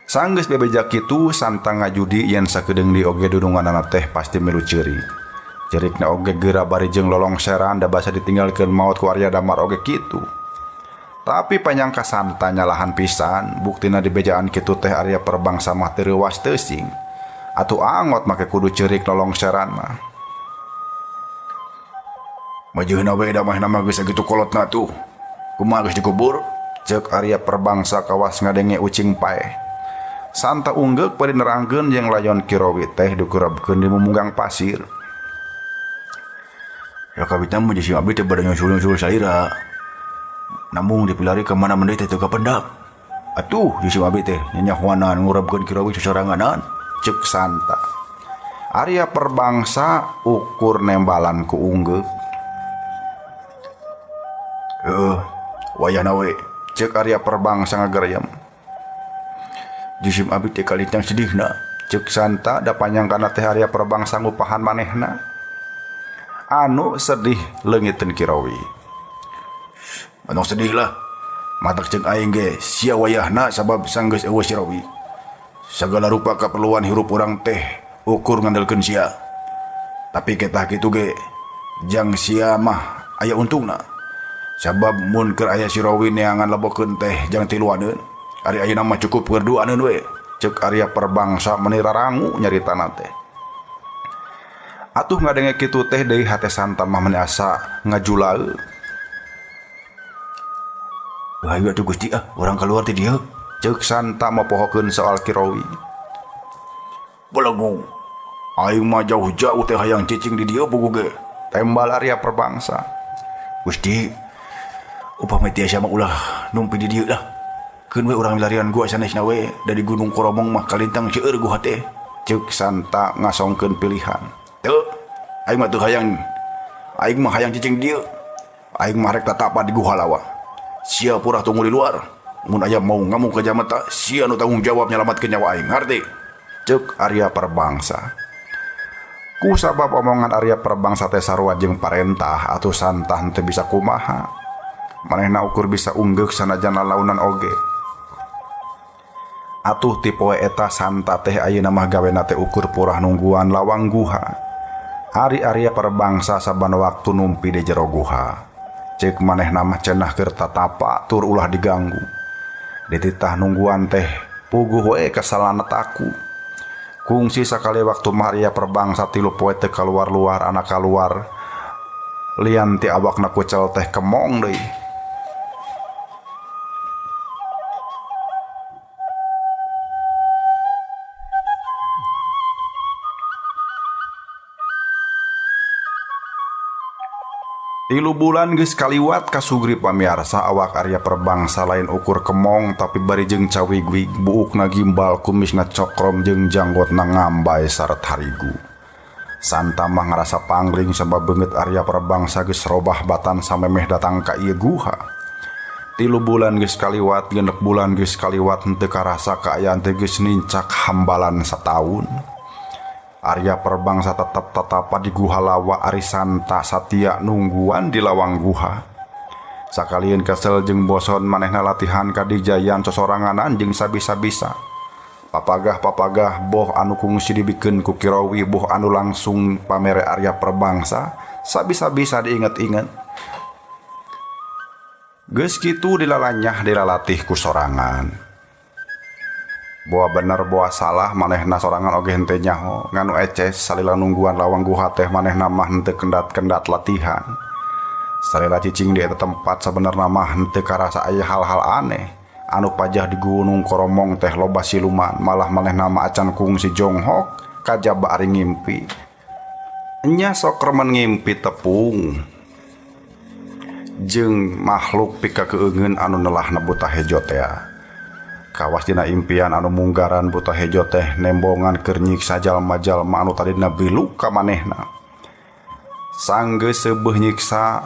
[SPEAKER 1] Sanggeus bebeja kitu Santa ngajudi yen sakedeung di oge dununganana teh pasti milu ceurik. Cerikna oge geura bari jeung lolongseran da basa ditinggalkeun maot ku Arya Damar oge kitu. Tapi panyangka Santa nyalahan pisan, buktina di bejaan kitu teh Arya Perbangsa mah teu reuwas teuing. Atuh angot make kudu ceurik lolongseran mah.
[SPEAKER 2] Majeuna we da mah nama geus sakitu kolotna tuh. Kumaha geus dikubur?
[SPEAKER 1] Ceuk Arya Perbangsa kawas ngadenge ucing paeh. Santa unggeuk bari nerangkeun jeung layon Kirawi teh dikurebkeun di mumunggang pasir.
[SPEAKER 2] Ya kabita mah jeung si abdi teh bade nyusul-nyusul salira. Namun dipilari ka mana mendei teh teu kapendak. Atuh jeung si abdi teh nyanyahoanan ngurebkeun Kirawi sosoranganan.
[SPEAKER 1] Ceuk Santa. Arya Perbangsa ukur nembalan ku unggeuk.
[SPEAKER 2] Heuh, wayahna we.
[SPEAKER 1] Ceuk Arya Perbangsa ngagerem.
[SPEAKER 2] Jisim abdi teh kalintang sedihna.
[SPEAKER 1] Ceuk Santa da panyangkana teh Arya Perbangsa ngupahan manehna. Anu sedih leungiteun Kirawi.
[SPEAKER 2] Mantong sedih lah. Matak ceuk aing ge sia wayahna sabab sanggeus eueuh Sirawi. Sagala rupa kaperluan hirup urang teh ukur ngandelkeun sia. Tapi ketah kitu ge jang sia mah aya untungna. Sabab mun keur aya Sirawi neangan lebokeun teh jang tiluaneun. Ari ayeuna mah cukup keur duaneun we.
[SPEAKER 1] Ceuk Arya Perbangsa meni rarangu nyaritana teh. Atuh ngadenge kitu teh deui hate Santa mah meni asa ngajulaeun.
[SPEAKER 2] Hayu atuh Gusti ah, urang keluar ti dieu.
[SPEAKER 1] Ceuk Santa mopohokeun soal Kirawi.
[SPEAKER 2] Belagu.
[SPEAKER 1] Aing mah jauh-jauh teh hayang cicing di dieu puguh ge. Tembal Arya Perbangsa. Gusti, upami tiasa mah ulah numpi di dieu lah. Keun we urang milarian gua sanesna we da di Gunung Koromong mah kalintang seueur guha teh. Ceuk Santa ngasongkeun pilihan. Teu, aing mah teu hayang. Aing mah hayang cicing dieu. Aing mah rek tatapa di Guha Lawa. Sia purah tunggu di luar. Mun aya mau ngamuk ka jameta, sia nu tanggung jawab nyalamatkeun nyawa aing, ngarti? Ceuk Arya Perbangsa. Ku sabab omongan Arya Perbangsa teh sarua jeung parentah atuh Santa henteu bisa kumaha. Manehna ukur bisa unggeuk sanajan lalaunan oge. Atuh ti poe eta Santa teh ayeuna mah gawena teh ukur purah nungguan lawang guha. Ari Arya Perbangsa saban waktu numpi di jero guha. Ceuk manehna mah cenah keur tatapa tur ulah diganggu. Dititah nungguan teh puguh we kasalana taku. Kungsi sakali waktu mah Arya Perbangsa tilu poe teu kaluar-luar anak kaluar. Lian ti awakna kucel teh kemong deui. Tilu bulan geus kaliwat kasugri pamiarsa awak Arya Perbangsa lain ukur kemong tapi bari jeung cawigwig buukna gimbal kumisna cokrom jeung janggotna ngambay saret harigu. Santa mah ngarasa pangling sabab beungeut Arya Perbangsa geus robah batan samemeh datang ka ieu guha. Tilu bulan geus kaliwat, 6 bulan geus kaliwat henteu karasa kaayaan teh geus nincak hambalan sataun. Arya Perbangsa tetep tatapa di Guha Lawa ari Santa satia nungguan di lawang guha. Sakalieun kesel jeung boson manehna latihan kadijayan sosoranganan jeung sabisa-bisa. Papagah-papagah boh anu kungsi dibikeun ku Kirawi boh anu langsung pamere Arya Perbangsa sabisa-bisa diinget-inget. Geus kitu dilalanyah dilalatih ku sorangan. Boa bener boa salah manehna sorangan oge henteu nyaho nganu eces salila nungguan lawang guha teh manehna mah henteu kendat-kendat latihan. Salila cicing di eta tempat sabenerna mah henteu karasa aya hal-hal aneh anu pajah di Gunung Koromong teh loba siluman malah manehna mah acan kungsi jonghok kajaba ari ngimpi. Nya sok remen ngimpi tepung jeung makhluk pikakeungeun anu nelahna buta hejo tea. Kawas dina impian anu munggaran buta hejo teh nembongan keur nyiksa jalma-jalma anu tadina biluk ka manehna. Sanggeus seubeuh nyiksa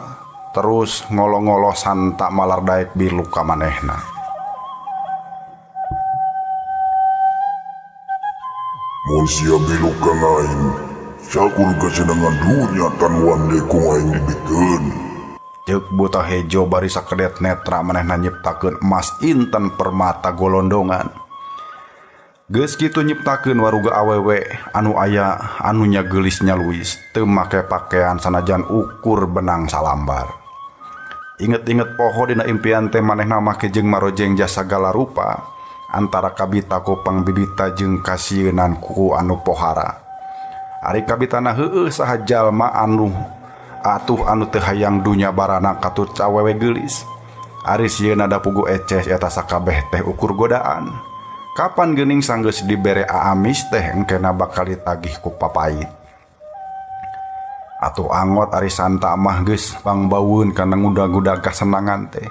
[SPEAKER 1] terus ngolo-ngolo Santa malar daek biluk ka manehna.
[SPEAKER 4] Mun sia biluk ka aing, sakur kasenangan dunya tan wande ku aing dibikeun.
[SPEAKER 1] Ceuk buta hejo bari sakedet netra manehna nyiptakeun emas inten permata golondongan. Geus kitu nyiptakeun waruga awewe anu aya anunya geulis nyaluis teu make pakaian sanajan ukur benang salambar. Inget-inget poho dina impian teh manehna make jeung marojeng jasa sagala rupa antara kabita ku pangbibita jeung kasieunan ku anu pohara. Ari kabitana heueuh saha jalma anu atuh anu teu hayang dunya barana katut cawewe geulis. Ari sieuna da pugu eces eta sakabeh teh ukur godaan. Kapan geuning sanggeus dibere aamis teh engkena bakal ditagih ku papait. Atuh angot ari Santa mah geus pangbaweun kana ngudag-ngudag kasenangan teh.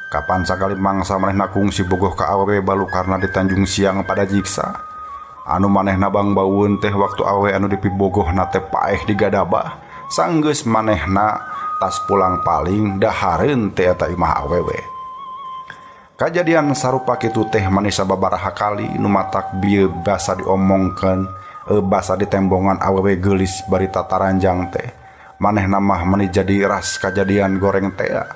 [SPEAKER 1] Kapan sakali mangsa manehna kungsi bogoh ka awewe balukarna di Tanjung Siang pada jiksa. Anu manehna bangbaweun teh waktu awewe anu dipibogohna teh paeh digadabah. Sanggeus manehna tas pulang paling dahareun teh eta imah awewe. Kajadian sarupa kitu teh manisa babaraha kali nu matak bieu basa diomongkeun, basa ditembongan awewe geulis bari tataranjang teh. Manehna mah meni jadi ras kajadian goreng tea.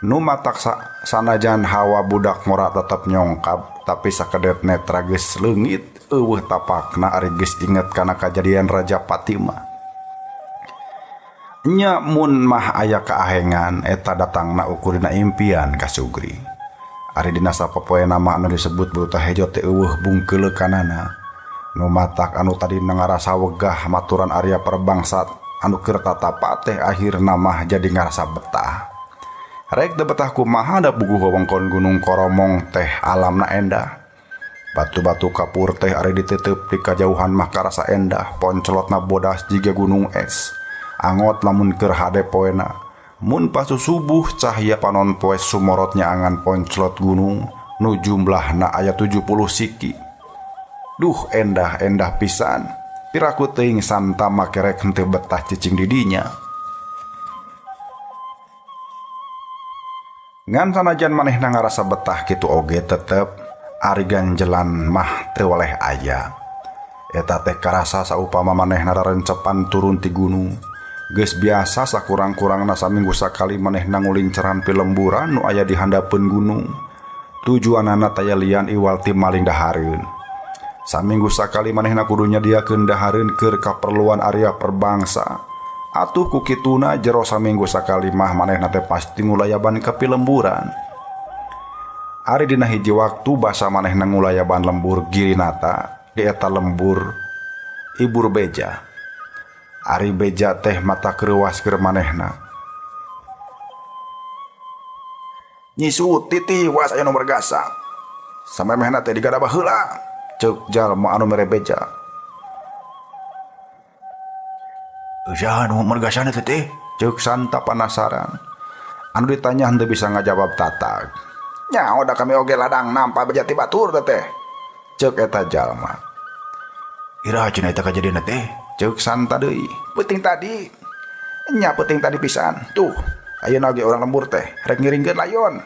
[SPEAKER 1] Nu matak sanajan hawa budak ngora tetep nyongkab tapi sakedet netra geus leungit eueuh tapakna ari geus inget kana kajadian Raja Fatimah. Nya mun mah aya kaahengan eta datangna ukurina impian kasugri. Ari dina sapopoena mah anu disebut buta hejo teh eueuh bungkeuleukanana. Nu matak anu tadina ngarasa wegah maturan Arya Perbangsa anu keur tatapa teh akhirna mah jadi ngarasa betah. Rek teu betah kumaha da puguh wewengkon Gunung Koromong teh alamna endah. Batu-batu kapur teh ari ditetep di kajauhan mah karasa endah, poncelotna bodas jiga gunung es. Angot lamun keur hade poena. Mun pas subuh cahya panon poe sumorot nyaangan poncelot gunung nu jumlahna aya 70 siki. Duh endah-endah pisan. Piraku teuing Santa makerek henteu betah cicing di dinya. Ngan sanajan manehna ngarasa betah kitu oge tetep ari ganjelan mah teu weleh aya. Eta teh karasa saupama manehna rarencepan turun ti gunung. Geus biasa sakurang-kurangna saminggu sakali manehna ngulinceran pilemburan nu aya di handapeun gunung. Tujuanana taya lian iwal ti maling dahareun. Saminggu sakali manehna kudu nyadiakeun dahareun keur kaperluan area perbangsa. Atuh ku kituna jero saminggu sakali mah manehna teh pasti ngulayaban ka pilemburan. Ari dina hiji waktu basa manehna ngulayaban lembur Girinata di eta lembur Ibur Beja. Ari Beja teh mata kreuwas keur manehna. Nyi Suti tiwas aya nu mergasa. Samemehna teh digadabah heula. Ceuk jalma anu mere beja.
[SPEAKER 2] Saha nu mergasana teh teh?
[SPEAKER 1] Ceuk Santa panasaran. Anu ditanya henteu bisa ngajawab tatag.
[SPEAKER 2] Nya oda kami oge ladang nampa beja ti batur teh teh.
[SPEAKER 1] Ceuk eta jalma.
[SPEAKER 2] Iraha cenah eta kajadianna teh?
[SPEAKER 1] Ceuk Santa deui.
[SPEAKER 2] Peuting tadi. Nya peuting tadi pisan. Tuh, ayeuna oge urang lembur teh rek ngiringkeun layon.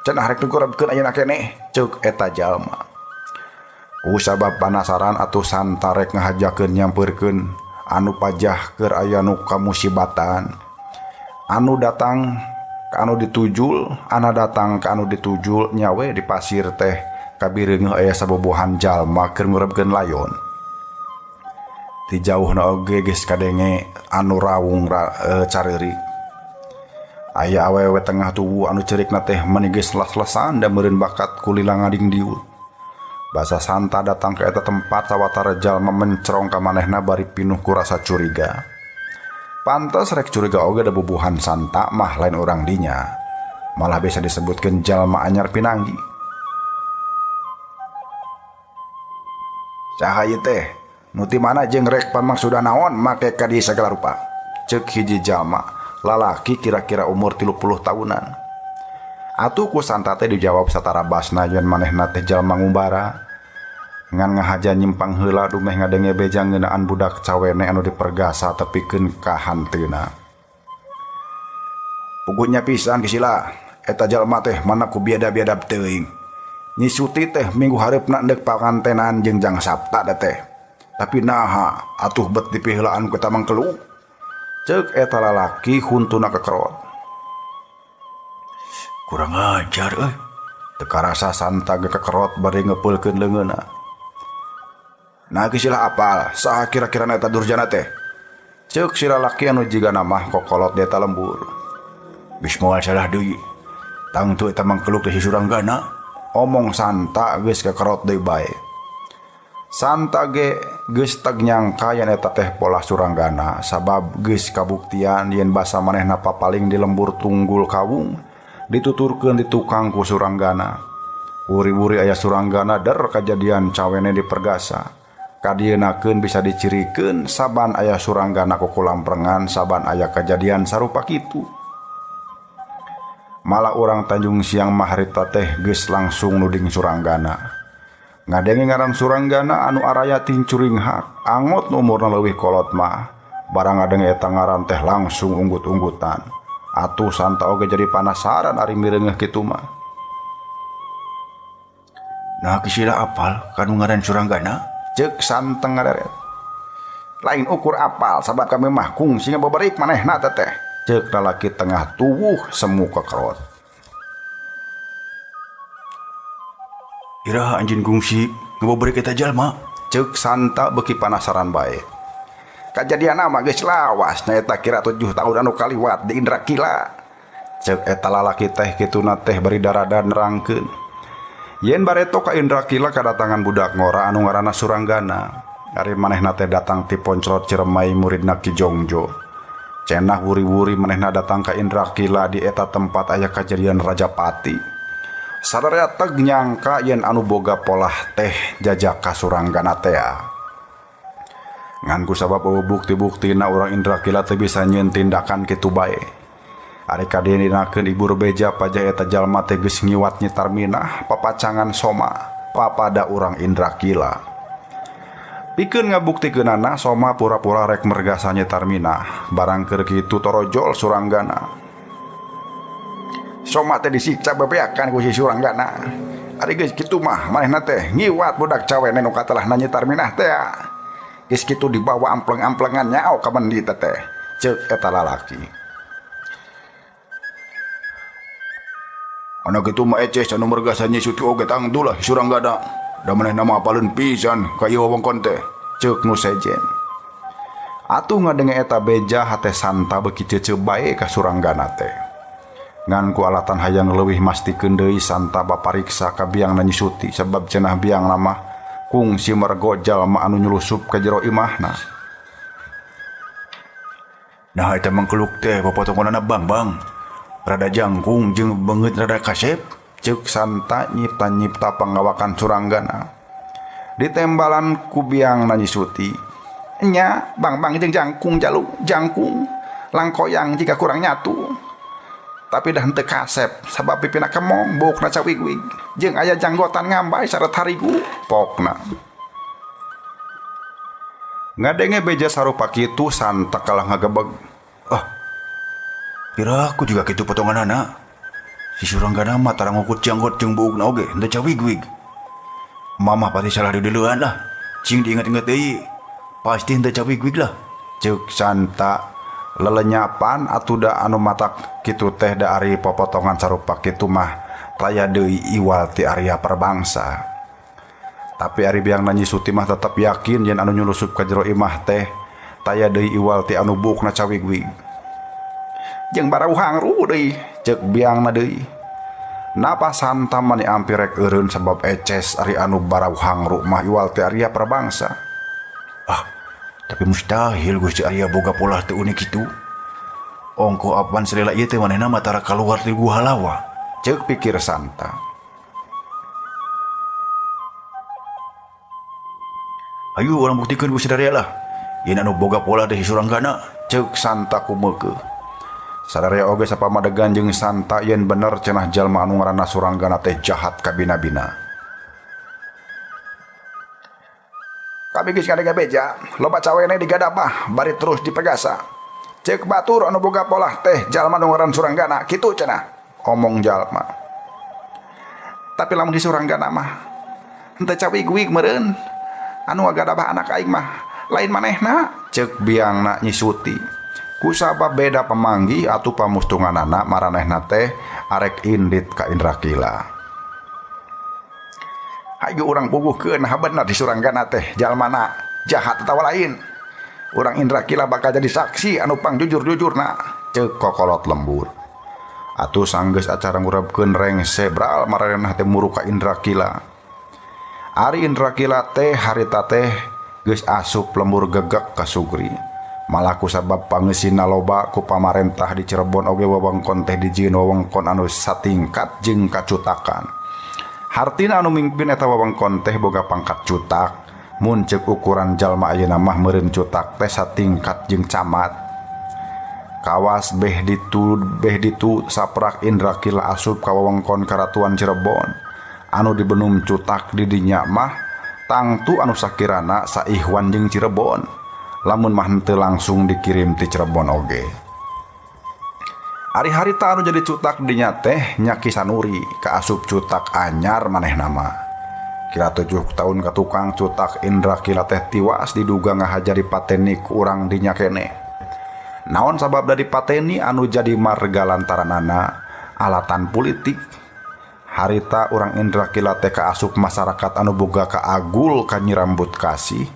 [SPEAKER 2] Cenah rek dikurebkeun ayeuna keneh.
[SPEAKER 1] Ceuk eta jalma. Ku sabab panasaran atuh Santa rek ngahajakeun nyampeurkeun anu pajah keur aya nu kamusibatan. Anu datang ka anu ditujul, ana datang ka anu ditujul nyawe di pasir teh kabireungeuh aya sabobohan jalma keur ngurebkeun layon. Ti jauhna oge geus kadenge anu rawung careurik. Aya awewe tengah tubuh anu cerikna teh meuni geus las-lasan da meureun bakat kulila ngadingdiut. Basa Santa datang ke eta tempat sawatara jalma mencerong ka manehna bari pinuh ku rasa curiga. Pantes rek curiga oge da bubuhan Santa mah lain urang dinya. Malah bisa disebutkeun jalma anyar pinanggi.
[SPEAKER 2] Saha ieu teh? Nu ti mana jeung rek pamaksudan naon make ka dieu sagala rupa?
[SPEAKER 1] Ceuk hiji jalma, lalaki kira-kira umur 30 tahunan. Atuh ku Santa teh dijawab satara basna yen manehna teh jalma ngumbara. Ngan ngahaja nyimpang heula dumeh ngadenge beja ngeunaan budak cawene anu dipergasa tepikeun ka hanteuna.
[SPEAKER 2] Puguhnya pisan kisila, eta jalma teh mana ku biadab-biadab teuing. Nyi Suti teh minggu hareupna endek pangantenan jeung Jang Sapta da teh. Tapi naha atuh bet dipiheulaan ku tamang kelu.
[SPEAKER 1] Ceuk eta lalaki huntuna kekerot.
[SPEAKER 2] Kurang ajar euy.
[SPEAKER 1] Teu karasa Santa ge kekerot bari ngepeulkeun leungeunna.
[SPEAKER 2] Nah geus sila apal saha kira-kirana eta durjana teh?
[SPEAKER 1] Ceuk si lalaki anu jigana mah kokolot di eta lembur.
[SPEAKER 2] Geus moal salah deui. Tangtu eta mangkeluk teh si Suranggana.
[SPEAKER 1] Omong Santa geus kekerot deui bae. Santa ge geus teu nyangka yen eta teh polah Suranggana sabab geus kabuktian yen basa manehna papaling di lembur Tunggul Kawung dituturkeun di tukang ku Suranggana. Wuri-wuri aya Suranggana der kajadian cawene dipergasa. Kadieunakeun bisa dicirikeun saban aya Suranggana kukulamperengan saban aya kajadian sarupa kitu. Malah urang Tanjung Siang mah harita teh geus langsung nuding Suranggana. Ngadenge ngaran Suranggana anu araya tincuringhak, angot nu umurna leuwih kolot mah. Barang ngadenge eta ngaran teh langsung unggut-unggutan. Atuh Santa oge jadi panasaran ari mireungeuh kitu mah.
[SPEAKER 2] Nah kisila apal kanu ngaran Suranggana?
[SPEAKER 1] Ceuk Santa ngaderet. Lain ukur apal sabab kami mah kungsi ngababarik manehna teh teh. Ceuk lalaki tengah tuwuh semu kekerot.
[SPEAKER 2] Iraha anjeun kungsi ngababarik eta jalma?
[SPEAKER 1] Ceuk Santa beuki panasaran bae.
[SPEAKER 2] Kajadianna mah geus lawas nyaeta kira 7 tahun anu kaliwat di Indrakila.
[SPEAKER 1] Ceuk eta lalaki teh kituna teh bari darada nerangkeun. Yen bareto ka Indrakila kadatangan budak ngora anu ngaranna Suranggana. Ari manehna teh datang ti Poncrot Ciremai muridna Ki Jongjo. Cenah wuri-wuri manehna datang ka Indrakila di eta tempat aya kajadian Rajapati. Sadaraya teg nyangka yen anu boga polah teh jajaka Suranggana tea. Ngan kusabab eueuh bukti-buktina urang Indrakila teu bisa nyieun tindakan kitu bae. Ari kadienakeun ibu beja pajah eta jalma teh geus ngiwat Nyi Tarminah papacangan Soma papada urang Indrakila. Pikeun ngabuktikeunana Soma pura-pura rek mergasa Nyi Tarminah barang keur kitu torojol Suranggana.
[SPEAKER 2] Soma teh disiksa bebeakan ku si Suranggana. Ari geus kitu mah manehna teh ngiwat budak cawene nu katelahna Nyi Tarminah teh. Geus kitu dibawa ampleng-amplengan nyao ka mendi teh.
[SPEAKER 1] Ceuk eta lalaki.
[SPEAKER 4] Anak kitu mah eces anu mergasa Nyi Suti oge tangtu lah Suranggana. Da manehna mah apaleun pisan ka ieu wewengkon teh.
[SPEAKER 1] Ceuk nu sejen. Atuh ngadenge eta beja hate Santa beuki ceuceu bae ka Suranggana teh. Ngan ku alatan hayang leuwih mastikeun deui Santa bapariksa ka biangna Nyi Suti sebab cenah biangna mah kungsi mergo jalma anu nyulusup ka jero imahna.
[SPEAKER 4] Nah eta mangkeluk teh popotonganna Bang-bang. Rada jangkung jeung beungeut rada kasep.
[SPEAKER 1] Ceuk Santa nyipta-nyipta pangawakan Suranggana. Ditembalan ku biangna Nyi Suti.
[SPEAKER 2] Nya Bang-bang jeung jangkung jalu jangkung langkoyang jika kurang nyatu. Tapi dah henteu kasep sabab pipina kemong buukna cawigwig jeung aya janggotan ngambay saret harigu
[SPEAKER 1] pokna. Ngadenge beja sarupa kitu Santa kalah ngagebeg.
[SPEAKER 4] Ah, piraku juga kitu potonganana. Si Suranggana mah tara ngukut janggot jeung buukna oge henteu cawigwig. Mamah pasti salah dideulean lah. Cing diinget-inget deui. Pasti henteu cawigwig lah.
[SPEAKER 1] Ceuk Santa lelenyapan atuh da anu matak kitu teh da ari popotongan sarupa kitu mah taya deui iwal ti Arya Perbangsa. Tapi ari biangna Nyi Suti mah tetep yakin yen anu nyulusup ka jero imah teh taya deui iwal ti anu buukna cawigwig.
[SPEAKER 2] Jeung barau hangru deui
[SPEAKER 1] ceuk biangna deui. Napa Santa mani ampir rek eureun sabab eces ari anu barau hangru mah iwal ti Arya Perbangsa.
[SPEAKER 4] Ah, tapi mustahil Gusti Arya boga polah teu unik kitu. Ongko apan selila ieu teh manehna mah tara kaluar ti Gua Lawa.
[SPEAKER 1] Ceuk pikir Santa.
[SPEAKER 4] Ayo urang buktikeun Gusti Arya lah. Yen anu boga polah teh si Suranggana.
[SPEAKER 1] Ceuk Santa kumeukeuh. Sadaraya oge sapamadegan jeung Santa yen bener cenah jalma anu ngaranna Suranggana teh jahat kabina-bina.
[SPEAKER 2] Kami geus ngadenge beja, loba cawene digadabah bari terus dipegasa. Ceuk batur anu boga polah teh jalma nu ngaran Suranggana kitu cenah
[SPEAKER 1] omong jalma.
[SPEAKER 2] Tapi lamun di Suranggana mah henteu cawigwig meureun. Anu ngagadabah anak aing mah lain manehna.
[SPEAKER 1] Ceuk biangna Nyi Suti. Kusabab beda pemanggih atuh pamustunganana maranehna teh arek indit ka Indrakila.
[SPEAKER 2] Hayu urang puguhkeun nah bener di Suranggana teh jalmana jahat atawa lain. Urang Indrakila bakal jadi saksi anu pangjujur-jujurna.
[SPEAKER 1] Ceuk kokolot lembur. Atuh sanggeus acara ngurebkeun rengse bral maranehna teh muruk ka Indrakila. Ari Indrakila teh harita teh geus asup lembur gegek ka Sugri. Malah kusabab pangeusina loba ku pamarentah di Cirebon oge wewengkon teh dijieun wewengkon anu satingkat jeung kacutakan. Hartina anu mimpin eta wewengkon teh boga pangkat cutak. Mun ceuk ukuran jalma ayeuna mah meureun cutak teh satingkat jeung camat. Kawas beh ditu saprak Indrakila asup ka wewengkon Karatuan Cirebon. Anu dibenum cutak di dinya mah tangtu anu sakirana saihwan jeung Cirebon. Lamun mah henteu langsung dikirim ti Cirebon oge. Ari harita anu jadi cutak dinya teh nya Ki Sanuri kaasup cutak anyar manehna mah. Kira 7 tahun ka tukang cutak Indrakila teh tiwas diduga ngahaja dipateni ku urang dinya keneh. Naon sababna dipateni anu jadi marga lantaranana alatan politik. Harita urang Indrakila teh kaasup masyarakat anu boga kaagul ka Nyi Rambut Kasih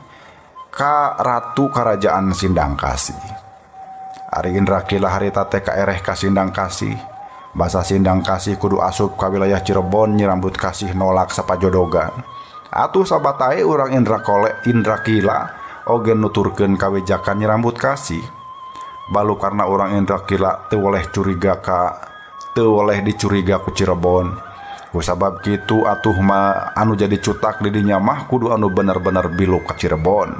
[SPEAKER 1] ka Ratu Karajaan Sindang Kasih. Ari Indrakila harita teh kaereh ka Sindang Kasih. Basa Sindang Kasih kudu asup ka wilayah Cirebon, Nyi Rambut Kasih nolak sapajodogan. Atuh sabatae urang Indrakila oge nuturkeun kawijakan Nyi Rambut Kasih. Balu karena urang Indrakila teu woleh dicuriga ku Cirebon. Kusabab kitu atuh mah anu jadi cutak di dinya mah kudu anu bener-bener biluk ka Cirebon.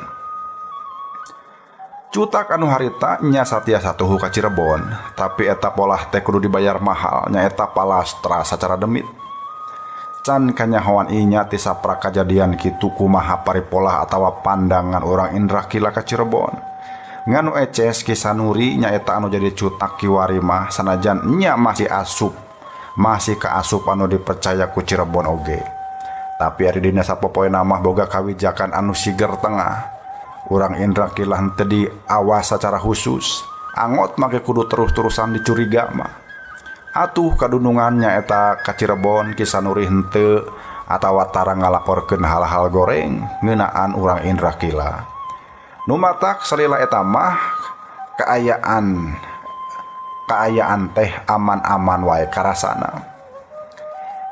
[SPEAKER 1] Cutak anu harita nya satia satuhu ka Cirebon, tapi eta polah teh kudu dibayar mahal nyaeta palastra sacara demit. Can kanyahoan inya ti saprak kajadian kitu kumaha paripolah atawa pandangan urang Indrakila ka Cirebon. Nganu eces Ki Sanuri nyaeta anu jadi cutak kiwari mah sanajan nya masih asup, masih kaasup anu dipercaya ku Cirebon oge. Tapi ari dina sapopoena mah boga kawijakan anu siger tengah. Urang Indrakila henteu diawas sacara khusus. Angot make kudu terus-terusan dicuriga mah. Atuh kadunungan nyaeta ka Cirebon Ki Sanuri henteu atawa tara ngalaporkeun hal-hal goreng ngeunaan urang Indrakila. Nu matak salila eta mah kaayaan teh aman-aman wae karasana.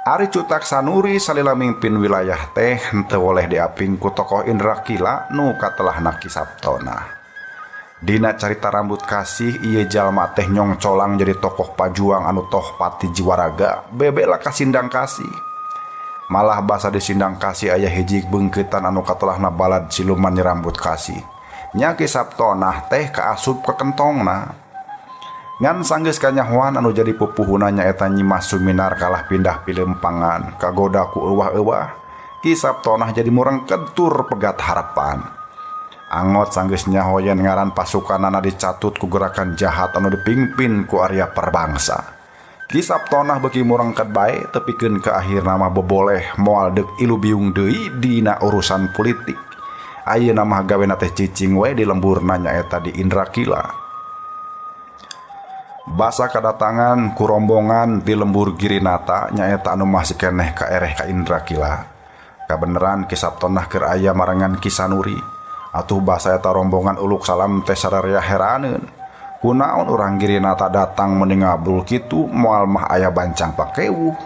[SPEAKER 1] Ari cutak Sanuri salila mimpin wilayah teh henteu woleh diaping ku tokoh Indrakila nu katelahna Ki Saptona. Dina carita Rambut Kasih ieu jalma teh nyongcolang jadi tokoh pajuang anu toh pati jiwaraga bebela ka Sindang Kasih. Malah basa di Sindang Kasih aya hiji beungkeutan anu katelahna balad siluman Nyi Rambut Kasih. Nya Ki Saptona teh kaasup ka kentongna. Ngan sanggeus kanyahoan anu jadi pupuhuna nyaeta Nyi Mas Suminar kalah pindah pilempangan kagoda ku euwah-euwah. Ki Saptona jadi murengked tur pegat harapan. Angot sanggeus nyaho yen ngaran pasukanana dicatut ku gerakan jahat anu dipingpin ku Arya Perbangsa. Ki Saptona beuki murengked bae tepikeun ka akhirna mah boboleh moal deuk ilu biung deui dina urusan politik. Ayeuna mah gawena teh cicing we di lemburna nyaeta di Indrakila. Basa kadatangan ku rombongan di lembur Girinata nyaeta anu masih keneh kaereh ka Indrakila. Kabeneran Ki Saptona keur aya marengan Ki Sanuri. Atuh basa eta rombongan uluk salam teh sararea heraneun. Kunaon urang Girinata datang meni ngabrul kitu moal mah aya bancang pakewuh.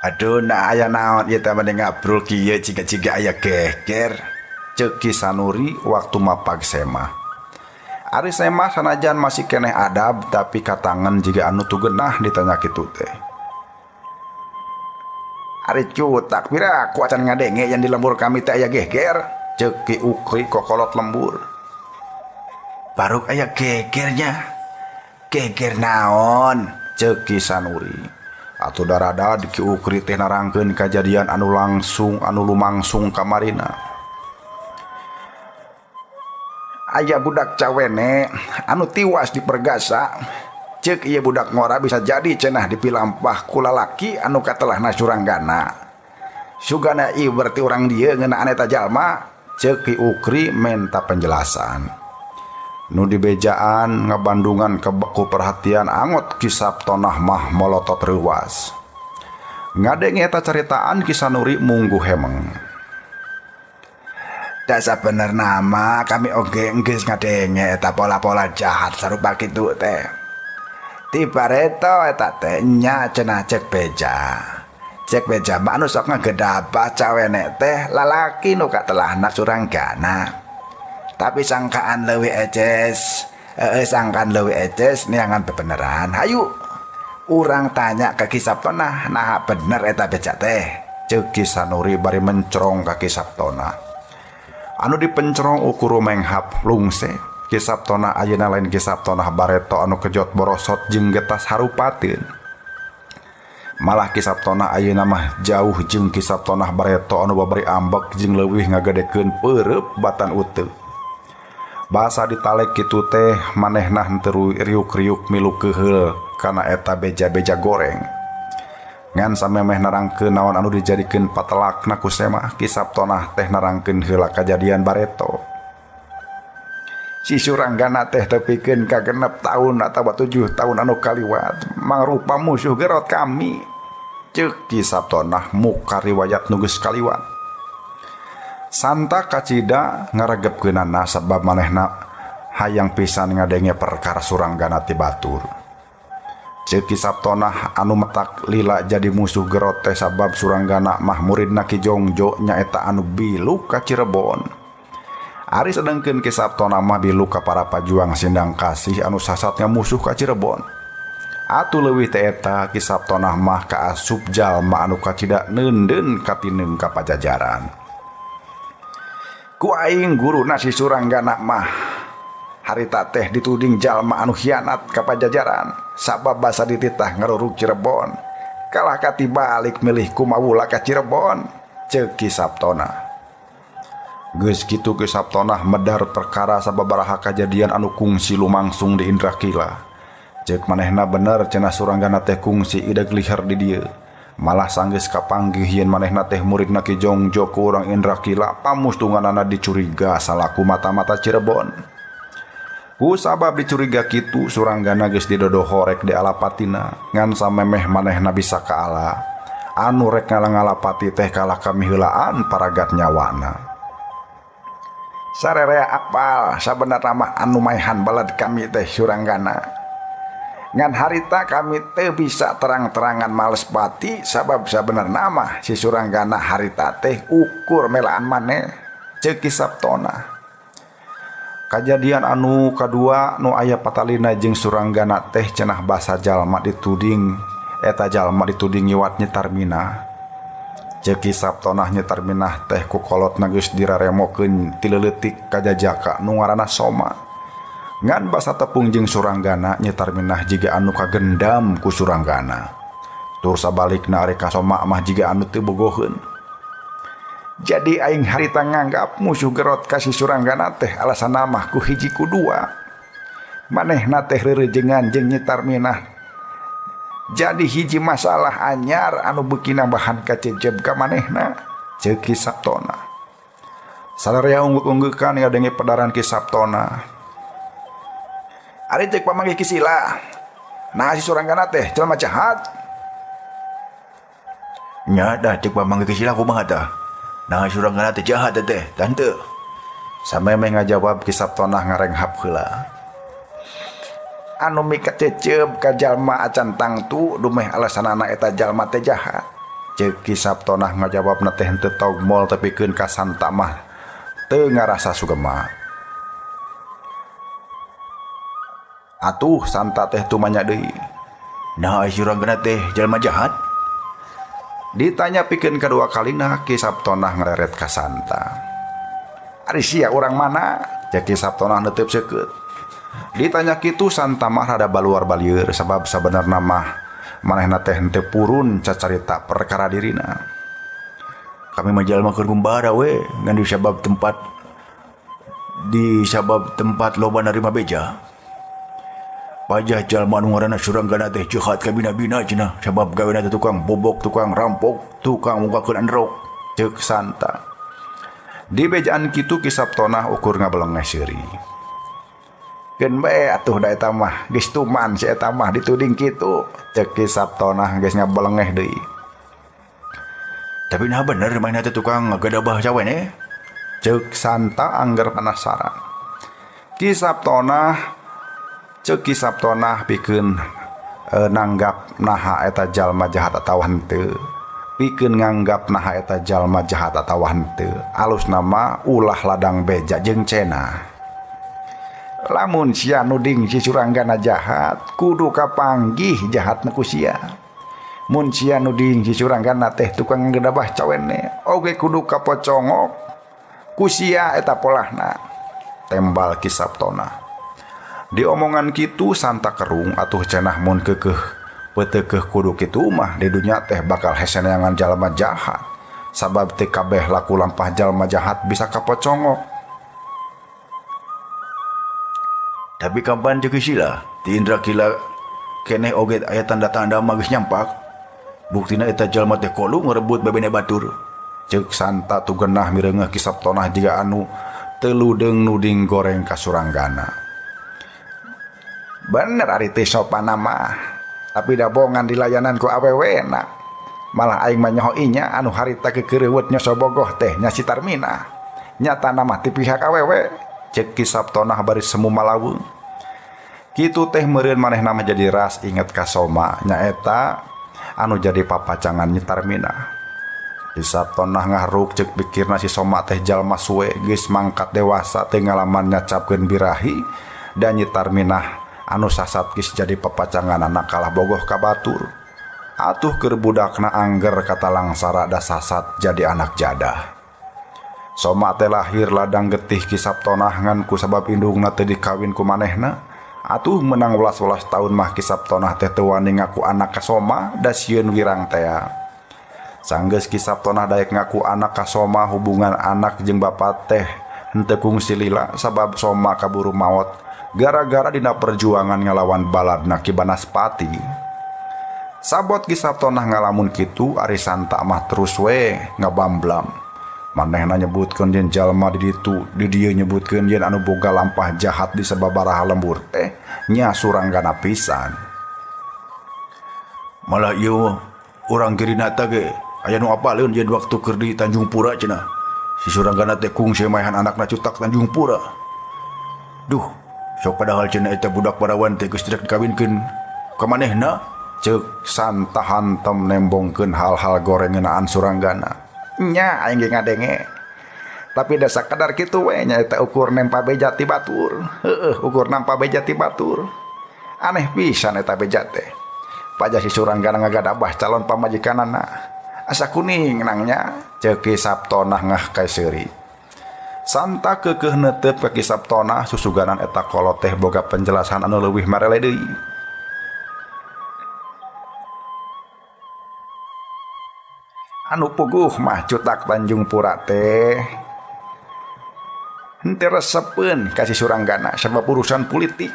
[SPEAKER 2] Aduh nah aya naon ieu teh meni ngabrul kieu ciga-ciga aya geger.
[SPEAKER 1] Ceuk Ki Sanuri waktu mapag semah. Ari semah sanajan masih keneh adab tapi katangan jiga anu tu genah ditanya kitu teh.
[SPEAKER 2] Ari cutak pira aku acan ngadenge yang di lembur kami teh aya geger.
[SPEAKER 1] Ceuk Ki Ukri kokolot lembur.
[SPEAKER 2] Baru aya gegernya. Geger naon?
[SPEAKER 1] Ceuk Ki Sanuri. Atuh darada di Ki Ukri teh narangkeun kajadian anu langsung anu lumangsung kamarina.
[SPEAKER 2] Aya budak cawene anu tiwas dipergasa. Ceuk ieu budak ngora bisa jadi cenah dipilampah ku lalaki anu katelahna Suranggana. Sugana ieu berarti urang dieu ngeunaan eta jalma.
[SPEAKER 1] Ceuk Ki Ukri menta penjelasan. Nu dibejaan ngabandungan kebeku perhatian angot Ki Saptona mah molotot reuwas. Ngadenge eta caritaan Ki Sanuri mungguh hemeng.
[SPEAKER 2] Dasa bener nama kami oge enggeus ngadenge eta pola-pola jahat sarupa kitu teh. Ti bareto eta teh nya cenah cek beja. Cek beja mah anu sok ngagedabah cawene teh lalaki nu katelahna Suranggana. Tapi sangkaan leuwih eces, sangkaan leuwih eces neangan bebeneran. Hayu urang tanya ka Ki Saptona naha bener eta beja teh.
[SPEAKER 1] Ceuk Ki Sanuri bari mencrong ka Ki Saptona. Anu dipencrong ukur menghap lungse. Ki Saptona ayeuna lain Ki Saptona bareto anu kejot borosot jeung getas harupateun. Malah Ki Saptona ayeuna mah jauh jeung Ki Saptona bareto anu babari ambek jeung leuwih ngagedekeun peureup batan uteuh. Basa ditalek kitu teh manehna henteu riuk-riuk milu keuheul kana eta beja-beja goreng. Ngan samemeh narangkeun naon anu dijadikeun patelakna ku semah, Ki Saptona teh narangkeun heula kajadian bareto.
[SPEAKER 2] Si Suranggana teh tepikeun ka 6 tahun atawa 7 tahun anu kaliwat mangrupa musuh gerot kami.
[SPEAKER 1] Ceuk Ki Saptona muka riwayat nu geus kaliwat. Santa kacida ngaregepkeunana sabab manehna hayang pisan ngadenge perkara Suranggana ti batur. Ceuk Ki Saptona anu matak lila jadi musuh gerot teh sabab Suranggana mah muridna Ki Jongjo nyaeta anu biluk ka Cirebon. Ari sedengkeun Ki Saptona mah biluk ka para pajuang Sindang Kasih anu sasatnya musuh ka Cirebon. Atuh leuwih teh eta Ki Saptonah mah kaasup jalma anu kacida neundeun katineung ka Pajajaran.
[SPEAKER 2] Ku aing guruna si Suranggana mah harita teh dituding jalma anu hianat ka Pajajaran sabab basa dititah ngarurug Cirebon. Kalah katibalik milih kumawula ka Cirebon, ceuk Ki Saptona.
[SPEAKER 1] Geus kitu Ki Saptonah medar perkara sababaraha kajadian anu kungsi lumangsung di Indrakila. Ceuk manehna bener cenah Suranggana teh kungsi ideg liher di dieu. Malah sanggeus kapanggih yen manehna teh muridna Ki Jongjo ku urang Indrakila pamustunganana dicuriga salaku mata-mata Cirebon. Ku sabab dicuriga kitu Suranggana geus didodoho rek dialapatina ngan samemeh manehna bisa kaala. Anu rek ngalangalapati teh kalah kamiheulaan paragat nyawana.
[SPEAKER 2] Sarerea apal sabenerna mah anu maehan balad kami teh Suranggana. Ngan harita kami teu bisa terang-terangan males pati sabab sabenerna mah si Suranggana harita teh ukur melaan maneh,
[SPEAKER 1] ceuk Ki Saptona. Kajadian anu kadua nu aya patalina jeung Suranggana teh cenah basa jalma dituding eta jalma dituding ngiwat Nyi Tarminah. Ceuk Ki Saptonah Nyi Tarminah teh ku kolotna geus diraremokeun ti leuletik ka jajaka nu ngaranna Soma. Ngan basa tepung jeung Suranggana Nyi Tarminah jiga anu kagendam ku Suranggana. Tur sabalikna ari ka Soma mah jiga anu teu bogoheun.
[SPEAKER 2] Jadi aing harita nganggap musuh gerot ka si Suranggana teh alasanna mah ku hiji ku dua. Manehna teh reurejengan jeung Nyi Tarminah. Jadi hiji masalah anyar anu beuki nambahan kacejeb ka manehna,
[SPEAKER 1] ceuk Ki Saptona. Sararea ungguk-unggukan ngadenge pedaran Ki Saptona.
[SPEAKER 2] Ari cek pamanggih Ki Sila. Nah si Suranggana teh jelema jahat.
[SPEAKER 5] Nya dah cek pamanggih Ki Sila kumaha tah? Nah Suranggana teh jahat teh, tante.
[SPEAKER 1] Samemeh ngajawab Ki Saptona ngarenghap heula.
[SPEAKER 2] Anu mikacecep ka jalma acan tangtu dumeh alasanana eta jalma teh jahat.
[SPEAKER 1] Ceuk Ki Saptonah ngajawabna teh henteu togmol tepikeun ka Santa mah teu ngarasa sugema. Atuh Santa teh tumanya deui.
[SPEAKER 5] Nah Suranggana teh jalma jahat?
[SPEAKER 1] Ditanya pikeun kadua kalina Ki Saptonah ngareret ka Santa.
[SPEAKER 2] Ari sia urang mana?
[SPEAKER 1] Ceuk Ki Saptonah neuteub seukeut. Ditanya kitu Santa mah rada baluar balieur sabab sabenerna mah manehna teh henteu purun cacarita perkara dirina.
[SPEAKER 5] Kami mah jalma keur gumbara we ngan di sabab tempat loba narima beja. Pajah jalma anu ngaranna Suranggana teh jahat kabina-bina cenah sabab gawena teh tukang bobok, tukang rampok, tukang mungkakeun endrok,
[SPEAKER 1] ceuk Santa. Di bejaan kitu Ki Saptonah ukur ngabelengeh seuri.
[SPEAKER 2] Keun bae atuh da eta mah geus tuman si eta mah dituding kitu,
[SPEAKER 1] ceuk Ki Saptonah geus ngabelengeh deui.
[SPEAKER 5] Tapi nah bener manehna teh tukang ngagadabah cawene?
[SPEAKER 1] Ceuk Santa angger penasaran. Ki Saptonah ceuk Ki Saptonah pikeun nanggap naha eta jalma jahat atawa henteu. Pikeun nganggap naha eta jalma jahat atawa henteu. Alusna mah ulah ladang beja jeung cenah.
[SPEAKER 2] Lamun sia nuding si Suranggana jahat, kudu kapanggih jahatna ku sia. Mun sia nuding si Suranggana teh tukang ngedabah cawene, oge kudu kapocongok ku sia eta polahna.
[SPEAKER 1] Tembal Ki Saptona. Diomongan kitu Santa kerung atuh cenah mun keukeuh peuteukeuh kudu kitu mah di dunya teh bakal heseneangan jalma jahat. Sabab teu kabeh laku lampah jalma jahat bisa kapocongok.
[SPEAKER 5] Tapi kapan ceuk Sila ti Indrakila keneh oge aya tanda-tanda mah geus nyampak. Buktina eta jalma teh kolu ngerebut bebene batur.
[SPEAKER 1] Ceuk Santa tugenah mireungeuh Ki Saptonah jiga anu teu ludeung nuding goreng ka Suranggana.
[SPEAKER 2] Bener ari teh sopana mah, tapi dabongan dilayanan ku awewena. Malah aing mah nyaho inya anu harita keukeureut nyosobogoh teh nya si Tarminah. Nyatana mah ti pihak awewe.
[SPEAKER 1] Ceuk Ki Saptonah bari semu malaweung. Kitu teh meureun manehna mah jadi ras inget ka Soma nyaeta anu jadi papacangan Nyi Tarminah. Ki Saptonah ngahruk ceuk pikirna si Soma teh jalma suwe geus mangkat dewasa teu ngalaman nyacapkeun birahi dan Nyi Tarminah Anu sasat geus jadi papacanganana kalah bogoh ka batur. Atuh keur budakna angger kata langsara da sasat jadi anak jadah. Soma teh lahir ladang getih Ki Saptonah ngan ku sabab indungna teu dikawin ku manehna. Atuh menang welas-welas taun mah Ki Saptonah teh teu wani ngaku anak ka Soma da sieun wirang tea. Sanggeus Ki Saptonah daek ngaku anak ka Soma hubungan anak jeung bapa teh henteu kungsi lila sabab Soma kaburu maot gara-gara dina perjuangan ngalawan baladna Ki Banaspati. Sabot Ki Saptonah ngalamun kitu ari Santa mah terus we ngabamblam. Manehna nyebutkeun yen jalma di ditu di dieu nyebutkeun yen anu boga lampah jahat di sababaraha lembur teh nya Suranggana pisan.
[SPEAKER 5] Malah ieu urang Girinata ge aya nu apaleun yen waktu keur di Tanjung Pura cenah. Si Suranggana teh kungsi maehan anakna cutak Tanjung Pura. Duh, sok padahal cenah eta budak parawan teh geus rek dikawinkeun ka manehna.
[SPEAKER 1] Ceuk Santa hantem nembongkeun hal-hal goreng ngeunaan Suranggana.
[SPEAKER 2] Nya aing ge ngadenge. Tapi da sakadar kitu we nya eta ukur nempa beja ti batur. Heueuh, ukur nampa beja ti batur. Aneh pisan eta beja teh. Pajah si Suranggana ngagadabah calon pamajikanana. Asa kuning nangnya,
[SPEAKER 1] ceuk Ki Saptonah ngah kaseuri. Santa keukeuh neuteup ka Ki Saptonah susuganan eta kolot teh boga penjelasan anu leuwih marele deui.
[SPEAKER 2] Anu puguh mah cutak Tanjung Pura teh henteu resepeun ka si Suranggana sabab urusan politik.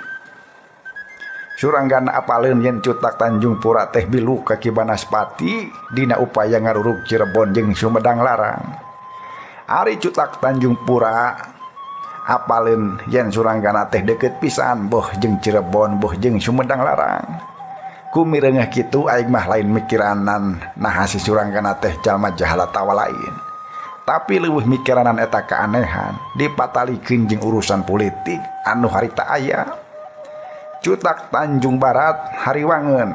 [SPEAKER 2] Suranggana apaleun yen cutak Tanjung Pura teh bilu ka Ki Banaspati dina upaya ngarurug Cirebon jeung Sumedang Larang. Ari cutak Tanjung Pura apaleun yen Suranggana teh deukeut pisan boh jeung Cirebon boh jeung Sumedang Larang. Ku mireungeuh kitu aing mah lain mikiranan naha si Suranggana teh jalma jahat atawa lain. Tapi leuwih mikiranan eta keanehan dipatalikeun jeung urusan politik anu harita aya. Cutak Tanjung Barat hariwangeun.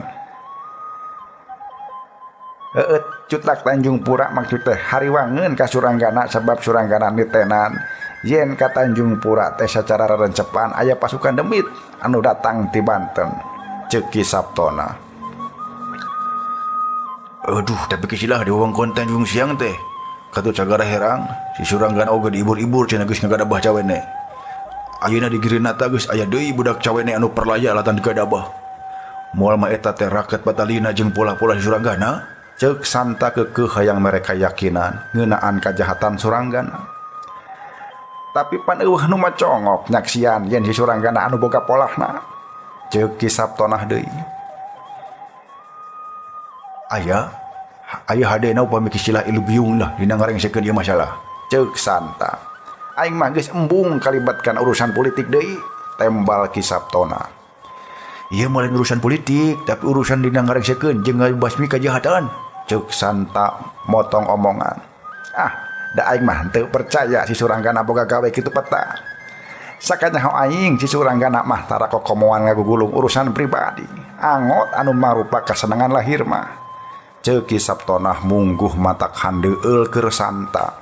[SPEAKER 2] Heueuh, cutak Tanjung Pura maksud teh hariwangeun ka Suranggana sabab Suranggana nitenan yen ka Tanjung Pura teh sacara rerencepan aya pasukan demit anu datang ti Banten.
[SPEAKER 1] Ceuk Ki Saptona.
[SPEAKER 5] Aduh, tapi kisilah di wewengkon Tanjung Siang teh. Katu cagara herang, si Suranggana oge diibur-ibur cenah geus ngagadabah cawene. Ayeuna di Girinata geus aya deui budak cawene anu perlaya alatan digadabah. Moal mah eta teh raket batalina jeung pola-pola si Suranggana.
[SPEAKER 1] Ceuk Santa keukeuh hayang mere kayakinan ngeunaan kajahatan Suranggana.
[SPEAKER 2] Tapi pan eueuh nu macongok nyaksian yen si Suranggana anu boga polahna.
[SPEAKER 1] Ceuk Ki Saptonah deui.
[SPEAKER 5] Aya, aya hadena upami kisilah ilubiung lah dina ngarengsekeun ieu masalah.
[SPEAKER 2] Ceuk Santa. Aing mah geus embung kalibatkan urusan politik deui,
[SPEAKER 1] tembal Ki Saptona.
[SPEAKER 5] Ieu mah lain urusan politik, tapi urusan dina ngarengsekeun jeung ngabasmi kajahatan.
[SPEAKER 1] Ceuk Santa motong omongan.
[SPEAKER 2] Ah, da aing mah teu percaya si Suranggana boga gawe kitu peta. Sakanyaho aing si Suranggana mah tara kokomoan ngagugulung urusan pribadi. Angot anu marupa kasenangan lahir mah.
[SPEAKER 1] Ceuk Ki Saptonah mungguh matak handeueul keur Santa.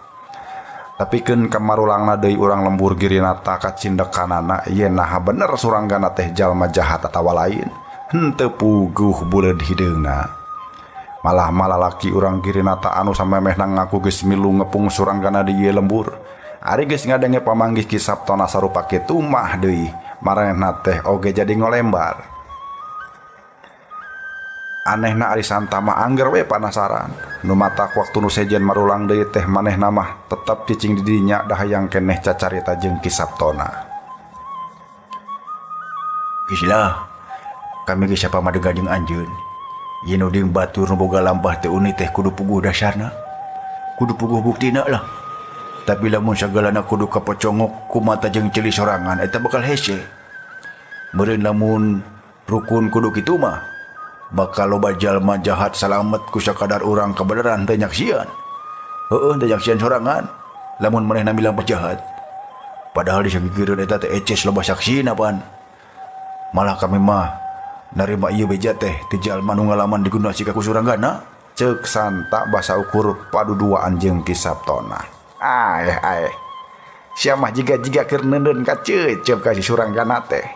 [SPEAKER 1] Tapi keun kamarulangna deui urang lembur Girinata kacindekanana yen naha bener Suranggana teh jalma jahat atawa lain. Henteu puguh buleud hideungna. Malah malalaki urang Girinata anu samemehna ngaku geus milu ngepung Suranggana di ieu lembur. Ari geus ngadenge pamanggih Ki Saptona sarupa kitu mah deui, maranehna teh oge jadi ngolembar. Anehna ari Santa mah angger we panasaran. Nu matak waktu nu sejen marulang deui teh manehna mah tetep cicing di dinya da hayang keneh cacarita jeung Ki Saptona.
[SPEAKER 5] Kisilah, kami geus sapamadega jeung anjeun. Yen nu deung batur nu boga lampah teh uni teh kudu puguh dasarna. Kudu puguh buktina lah. Tapi lamun sagalana kudu kapocongok ku mata jeung ceuli sorangan eta bakal hese. Meureun lamun rukun kudu kitu mah bakal loba jalma jahat salamet ku sakadar urang kabeneran teu nyaksian. Heueuh teu nyaksian sorangan lamun manehna milang jahat. Padahal di sagigireun eta teh eces loba saksina pan. Malah kami mah narima ieu beja teh ti jalma nu ngalaman digunasi ka ku Suranggana.
[SPEAKER 1] Ceuk Santa basa ukur paduduaan jeung Ki Saptona.
[SPEAKER 2] Aeh aeh. Sia mah jiga-jiga keur neundeun ka ceuceup ka si Suranggana teh.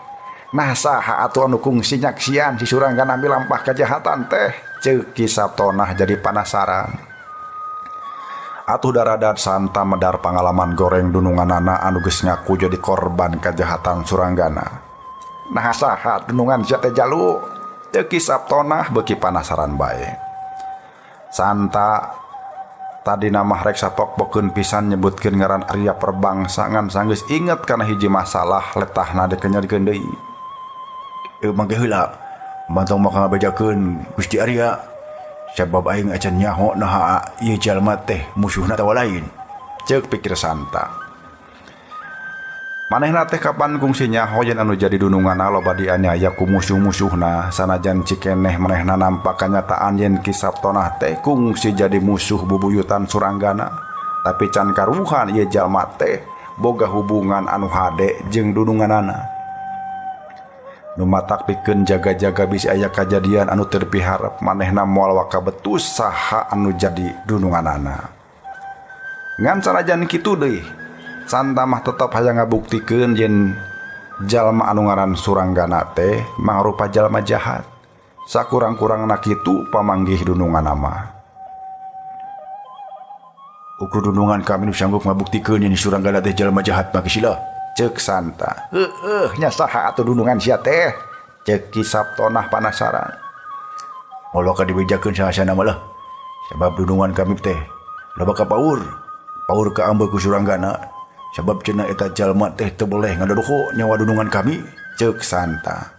[SPEAKER 1] Nah saha atuh anu kungsi nyaksian si Suranggana milampah kajahatan teh? Ceuk Ki Saptonah jadi panasaran. Atuh daradat Santa medar pangalaman goreng dununganana anu geus ngaku jadi korban kajahatan Suranggana. Nah saha dunungan sia teh jalu? Ceuk Ki Saptonah beuki panasaran bae. Santa tadi namah rek sapok-pokeun pisan nyebutkeun ngaran Arya Perbangsa ngan sanggeus inget kana hiji masalah letahna dikenyerkeun deui.
[SPEAKER 5] Mangke heula mantong maka ngabejakeun Gusti Arya sabab aing acan nyaho naha ieu jalma teh musuhna atawa lain.
[SPEAKER 1] Ceuk pikir Santa. Manehna teh kapan kungsi nyaho yen anu jadi dununganna loba dianiaya ku musuh-musuhna sanajan cikeneh manehna nampak kanyataan yen Ki Saptonah teh kungsi jadi musuh bubuyutan Suranggana tapi can karuhan ieu jalma teh boga hubungan anu hade jeung dununganana. Nu matak pikeun jaga-jaga bisi aya kajadian anu teu dipiharep manehna moal waka betus saha anu jadi dununganana. Ngan sanajan kitu deui Santa mah tetep hayang ngabuktikeun yen jalma anu ngaran Suranggana teh mangrupa jalma jahat. Sakurang-kurangna kitu pamanggih dununganna mah.
[SPEAKER 5] Ukur dunungan kami nu sanggup ngabuktikeun yen Suranggana teh jalma jahat mah sila.
[SPEAKER 1] Ceuk Santa. Heueuh nya saha atuh dunungan sia teh? Ceuk Ki Saptonah panasaran.
[SPEAKER 5] Moal ka dibejakeun saha-sahana mah lah. Sabab dunungan kami teh loba ka paur. Paur ka ambeu ku Suranggana. Sabab cenah eta jalma teh teu boleh ngadodoho nyawa dunungan kami.
[SPEAKER 1] Ceuk Santa.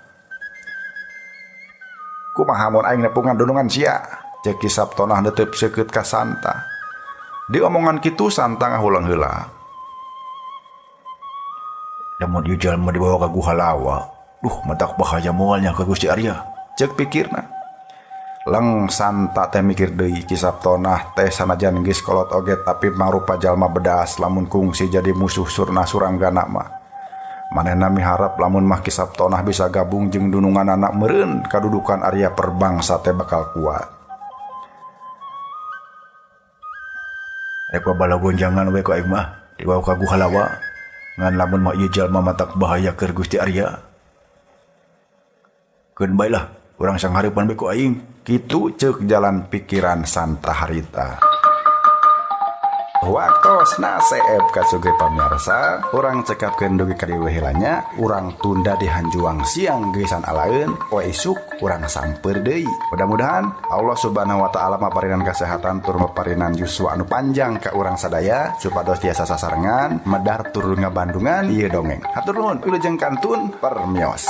[SPEAKER 1] Kumaha mun aing nepungan dunungan sia? Ceuk Ki Saptonah neuteup seukeut ka Santa. Di omongan kitu Santa ngahulang heula.
[SPEAKER 5] Lamun ieu jalma dibawa ka Guha Lawa, duh matak bahaya moal nya ka Gusti Arya.
[SPEAKER 1] Ceuk pikirna. Leng Santa teh mikir deui Ki Saptonah teh sanajan geus kolot oge tapi mangrupa jalma bedas lamun kungsi jadi musuh surna Suranggana mah. Manehna miharep lamun mah Ki Saptonah bisa gabung jeung dununganana meureun kadudukan Arya Perbangsa teh bakal kuat.
[SPEAKER 5] Rek babala gonjangan we ku aing mah dibawa ka Guha Lawa. Ngan lamun mah ieu jalma matak bahaya keur Gusti Arya. Keun bae lah urang sanghareupan bae ku aing.
[SPEAKER 1] Kitu ceuk jalan pikiran Santa harita. Waktosna seep kasuge pamirsa, urang cekapkeun dugi ka dieu heula nya, urang tunda di hanjuang siang geusan alaeun, poe isuk urang samper deui. Mudah-mudahan Allah Subhanahu wa taala maparinan kesehatan tur maparinan yuswa anu panjang ka urang sadaya supados tiasa sasarengan medar tur ngabandungan ieu dongeng. Hatur nuhun, wilujeng kantun permios.